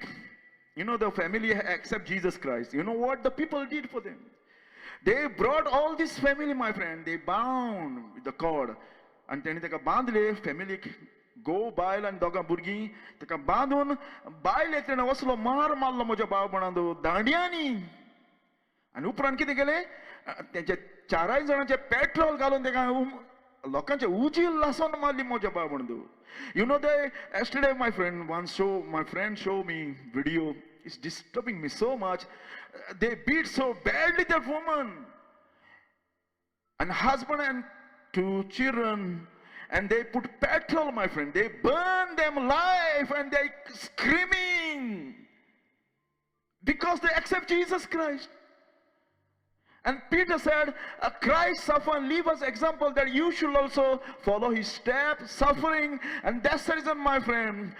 you know, the family accept Jesus Christ. You know what the people did for them? They brought all this family, my friend. They bound with the cord. And तेणी ताका बांदले फॅमिलीक, घोव बायल आनी दोगां भुरगीं ताका बांदून बायल तेणें वसलो मार मारलो म्हज्या भाव भणांदो दांड्यांनी. आनी उपरांत कितें केलें, तेंचे चाराय जाणांचे पेट्रोल घालून तेका लोकांचे उजील लासून मारली म्हज्या बाबण. You know they yesterday my friend one show my friend show me video, it's disturbing me so much. They beat so badly that woman and husband and two children, and they put petrol, my friend. They burn them alive and they screaming because they accept Jesus Christ. And Peter said, Christ suffered and leave us example that you should also follow his steps, suffering. And that's the reason, my friend,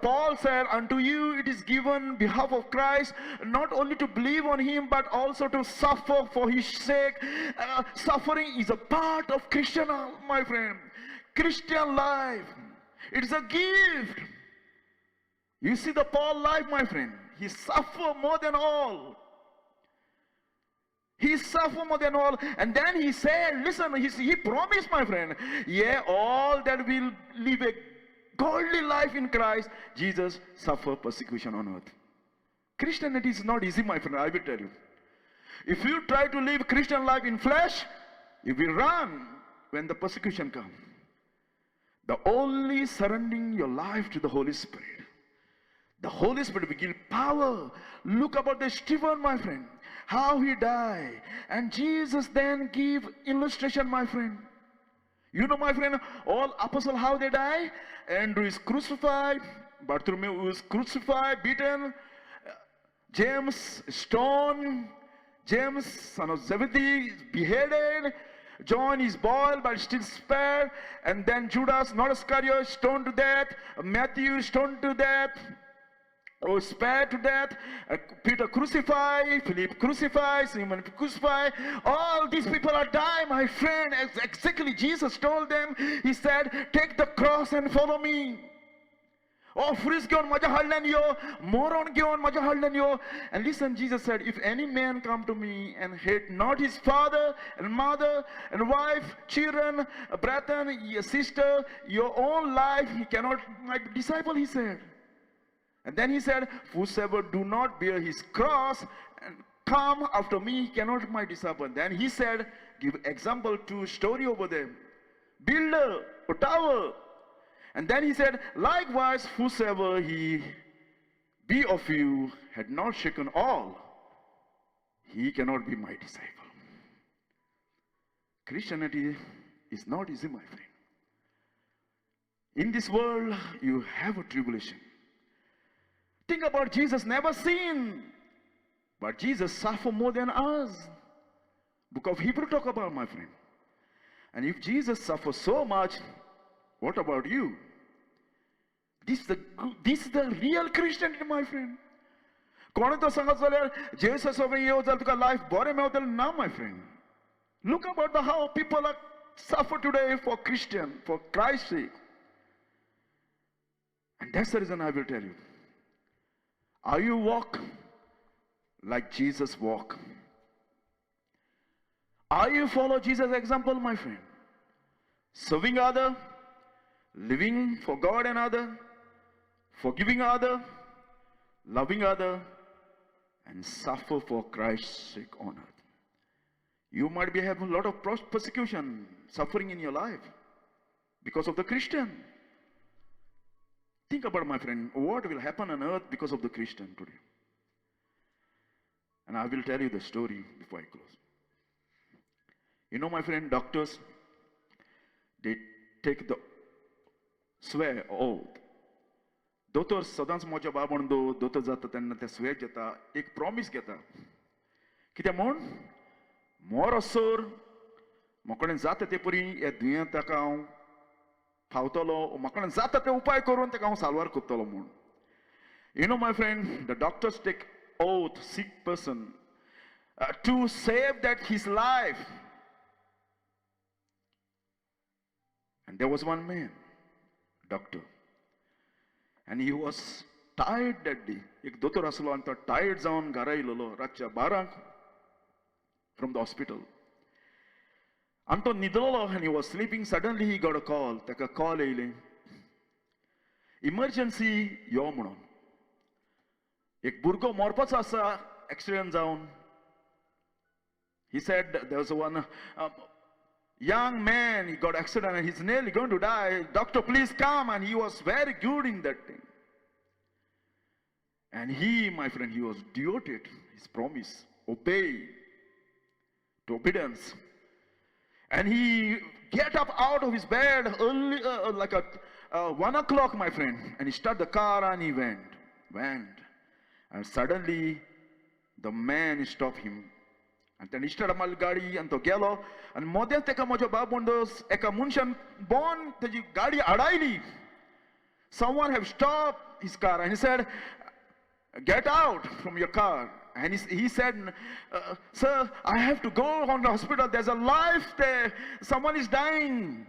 Paul said, unto you it is given behalf of Christ, not only to believe on him, but also to suffer for his sake. Suffering is a part of Christian, my friend. Christian life. It is a gift. You see the Paul life, my friend. He suffered more than all. He suffered more than all. And then he said, listen, he promised, my friend, yeah, all that will live a godly life in Christ, Jesus suffer persecution on earth. Christianity is not easy, my friend, I will tell you. If you try to live Christian life in flesh, you will run when the persecution comes. The only surrendering your life to the Holy Spirit. The Holy Spirit will give power. Look about the Stephen, my friend, how he died. And Jesus then give illustration, my friend. You know, my friend, all apostles, how they die? Andrew is crucified. Bartholomew is crucified, beaten. James, stoned. James, son of Zebedee, is beheaded. John is boiled but still spared. And then Judas, not Iscariot, stoned to death. Matthew, stoned to death. Or spared to death. Peter crucified, Philip crucified, Simon crucified. All these people are dying, my friend. Exactly Jesus told them. He said, take the cross and follow me. Oh, खुरीस घेवन म्हज्या हाडल्यान यो, मरण घेवन म्हज्या हाडल्यान यो. And listen, Jesus said, if any man come to me and hate not his father and mother and wife, children, brethren, your sister, your own life, he cannot my disciple, he said. And then he said, whosoever do not bear his cross and come after me, he cannot be my disciple. Then he said, give example to story over there. Builder, a tower. And then he said, likewise, whosoever he be of you had not shaken all, he cannot be my disciple. Christianity is not easy, my friend. In this world, you have a tribulation. Think about Jesus, never seen. But Jesus suffered more than us. Book of Hebrew talk about, my friend. And if Jesus suffered so much, what about you? This is the real Christianity, my friend. कोण तो सांगत जाल्यार जेजू सगळें येवं जाल्यार तुका life बरें मेवतलें ना, my friend. Look about the how people are suffer today for Christian, for Christ's sake. And that's the reason I will tell you. Are you walk like Jesus walk? Are you follow Jesus' example, my friend? Serving other, living for God and other, forgiving other, loving other, and suffer for Christ's sake on earth. You might be having a lot of persecution, suffering in your life because of the Christian. Think about, my friend, what will happen on earth because of the Christian today. And I will tell you the story before I close. You know, my friend, doctors, they take the swear oath. दोतोर सदांच म्हज्या बाबण दो दोतोर जाता तेन्ना ते swear घेता, एक promise घेता. कित्याक म्हूण मोरसर म्हाका जाता ते परी ह्या दुयेंताक हांव फावतलो, म्हाका जाता ते उपाय करून ताका हांव साल्वार करतलो म्हूण. You know, my friend, the doctors take oath, sick person, to save that his life. And there was one man, doctor, and he was tired that day. एक दोतोर आसलो आनी तो टायर्ड जावन घरा येयलेलो रातच्या 12 from the hospital. आनी तो न्हिदलो and he was sleeping. Suddenly he got a call. ताका कॉल येयलें, इमर्जन्सी यो म्हणून. एक भुरगो मरपाचो आसा एक्सिडंट जावन. He said there was one young man, he got accident and he's nearly going to die. Doctor, please come. And he was very good in that thing. And he, my friend, he was devoted, his promise, obey, to obedience. And he get up out of his bed early, like a 1 o'clock, my friend. And he start the car and he went. And suddenly, the man stopped him. आनी तेणें start मारली गाडी आनी तो गेलो आनी मदेंच तेका म्हज्या बाब एका मनशान बोन तेजी गाडी आडायली. Someone have stopped his car and he said, "Get out from your car." And he said, "Sir, I have to go on the hospital. There's a life there. Someone is dying."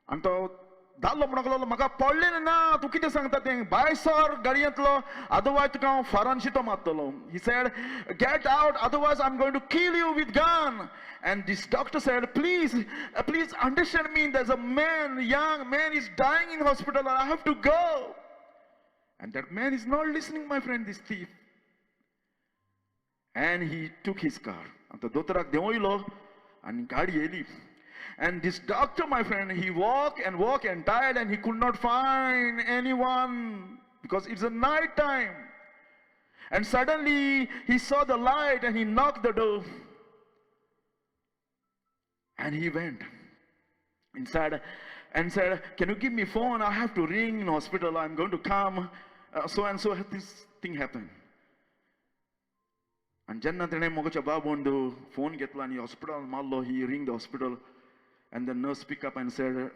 आनी तो दादलो म्हणूंक लागलो, म्हाका पडलें ना, तूं कितें सांगता तें. भायर सर गाडयेंतलो, अदरवायज तुका हांव Faran शितो मारतलो. He said, "Get out, otherwise I am going to kill you with gun." And this doctor said, "Please, please understand me. There's a man, young man is dying in hospital. I have to go." And that man is not listening, my friend, this thief. And he took his car. आनी तो दोतोराक देंवयलो आनी गाडी येयली. And this doctor, my friend, he walked and walked and tired and he could not find anyone because it's a night time. And suddenly he saw the light and he knocked the door. And he went inside and said, "Can you give me phone? I have to ring in hospital. I'm going to come. So and so this thing happened." आनी जेन्ना तेणें मोगाच्या बाबून phone घेतलो आनी hospital मारलो, he ring the hospital and the nurse pick up and said,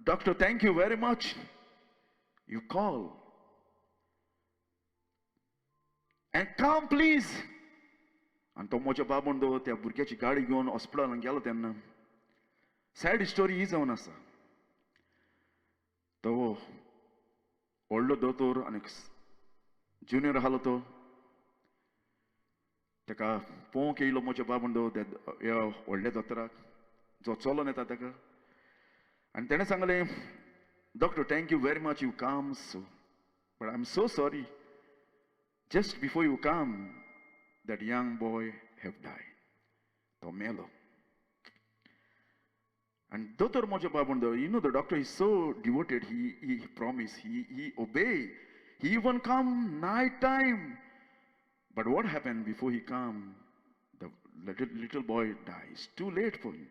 "Doctor, thank you very much. You call and come, please." आनी तो म्हज्या बाबून त्या भुरग्याची गाडी घेवन हॉस्पिटलान गेलो तेन्ना सॅड स्टोरी ही जावन आसा. तो व्हडलो दोतोर आनी ज्युनियर आसलो, तो ताका पळोवंक येयलो म्हज्या बाबून त्या ह्या व्हडल्या दोतोराक जो चलोन येता ताका. आनी तेणें सांगलें, "Doctor, thank you very much, you come so, but I am so sorry. Just before you come, that young boy have die. तो मेलो." आनी दोतोर म्हज्या बाबून, the doctor is so devoted. He promise, he obey, he even come night time. But what happened before he come, the little, little boy dies. Too late for him.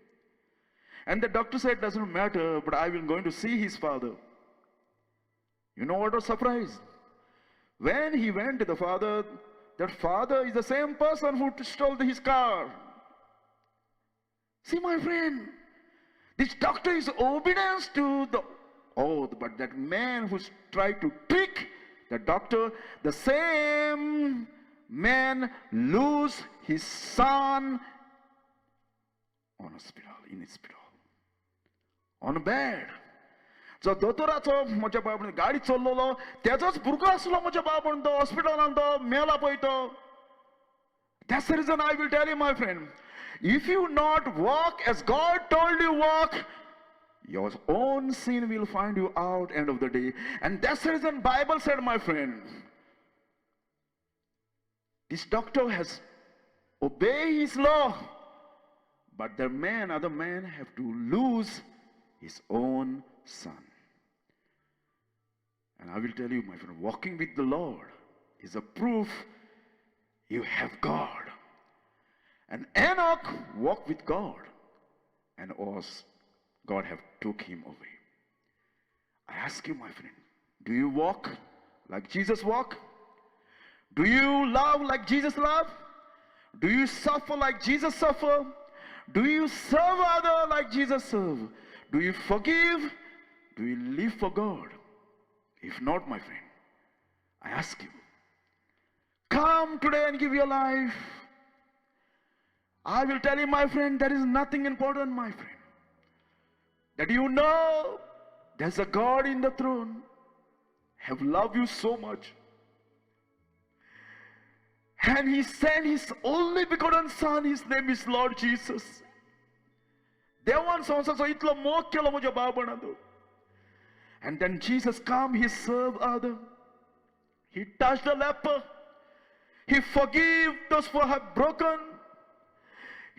And the doctor said, "Doesn't matter, but I will going to see his father." You know what was surprise? When he went to the father, that father is the same person who stole his car. See, my friend, this doctor is obedience to the oath, but that man who tried to trick the doctor, the same man lose his son on hospital, in hospital, on a bed. जो दोतोराचो म्हज्या बाबा गाडी चल्लोलो तेजोच भुरगो आसलो म्हज्या बाबा, तो हॉस्पिटलान तो मेला पळय तो. That's the reason I will tell you, my friend, if you not walk as God told you walk, your own sin will find you out end of the day. And that's the reason Bible said, my friend, this doctor has obeyed his law, but the man, other man have to lose his own son. And I will tell you, my friend, walking with the Lord is a proof you have God. And Enoch walked with God, and was God have took him away. I ask you, my friend, do you walk like Jesus walk? Do you love like Jesus love? Do you suffer like Jesus suffer? Do you serve other like Jesus serve? Do you forgive? Do you live for God? If not, my friend, I ask you, come today and give your life. I will tell you, my friend, there is nothing important, my friend. That you know there's a God in the throne, have loved you so much. And he sent his only begotten Son, his name is Lord Jesus. देवान संवसाराचो इतलो मोग केलो म्हज्या बाबणांत. And then Jesus come, he served other. He touched the leper. He forgave those who have broken.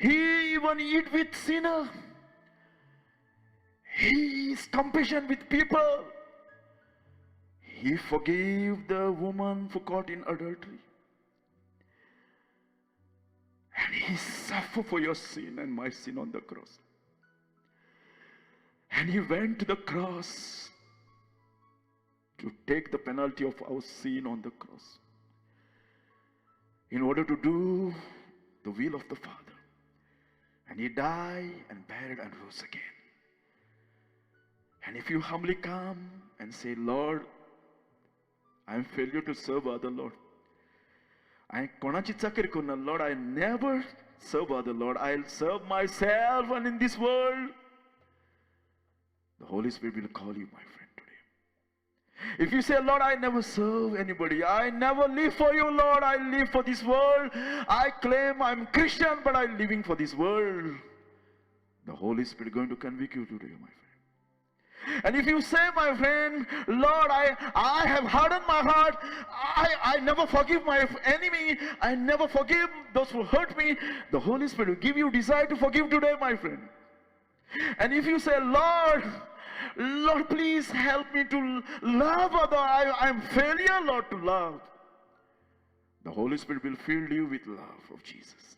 He even eat with sinner. He is compassion with people. He forgave the woman who caught in adultery. And he suffered for your sin and my sin on the cross. And he went to the cross to take the penalty of our sin on the cross, in order to do the will of the Father. And he died and buried and rose again. And if you humbly come and say, Lord, I am failure to serve other, Lord. I कोणाची चाकरी करना, Lord, I never serve other, Lord. I'll serve myself and in this world. The Holy Spirit will call you, my friend, today. If you say, Lord, I never serve anybody, I never live for you, Lord, I live for this world, I claim I'm Christian, but I'm living for this world, the Holy Spirit is going to convict you today, my friend. And if you say, my friend, Lord, I have hardened my heart, I never forgive my enemy, I never forgive those who hurt me, the Holy Spirit will give you desire to forgive today, my friend. And if you say, Lord, Lord, please help me to love other, I am failure, Lord, to love, the Holy Spirit will fill you with love of Jesus.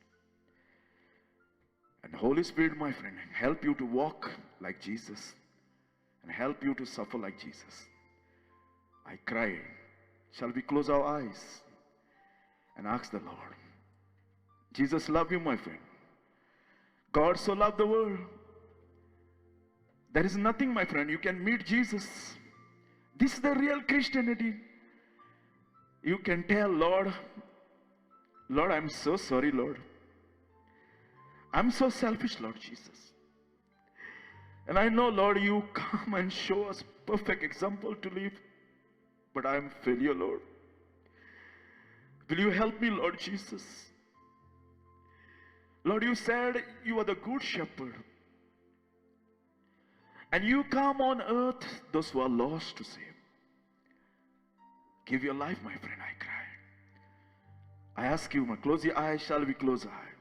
And the Holy Spirit, my friend, help you to walk like Jesus and help you to suffer like Jesus. I cry. Shall we close our eyes and ask the Lord? Jesus love you, my friend. God so loved the world. There is nothing, my friend. You can meet Jesus. This is the real Christianity. You can tell, Lord, Lord, I'm so sorry, Lord. I'm so selfish, Lord Jesus. And I know, Lord, you come and show us perfect example to live. But I am failure, Lord. Will you help me, Lord Jesus? Lord, you said you are the good shepherd. And you come on earth, those who are lost to save. Give your life, my friend, I cry. I ask you, my, close your eyes, shall we close our eyes?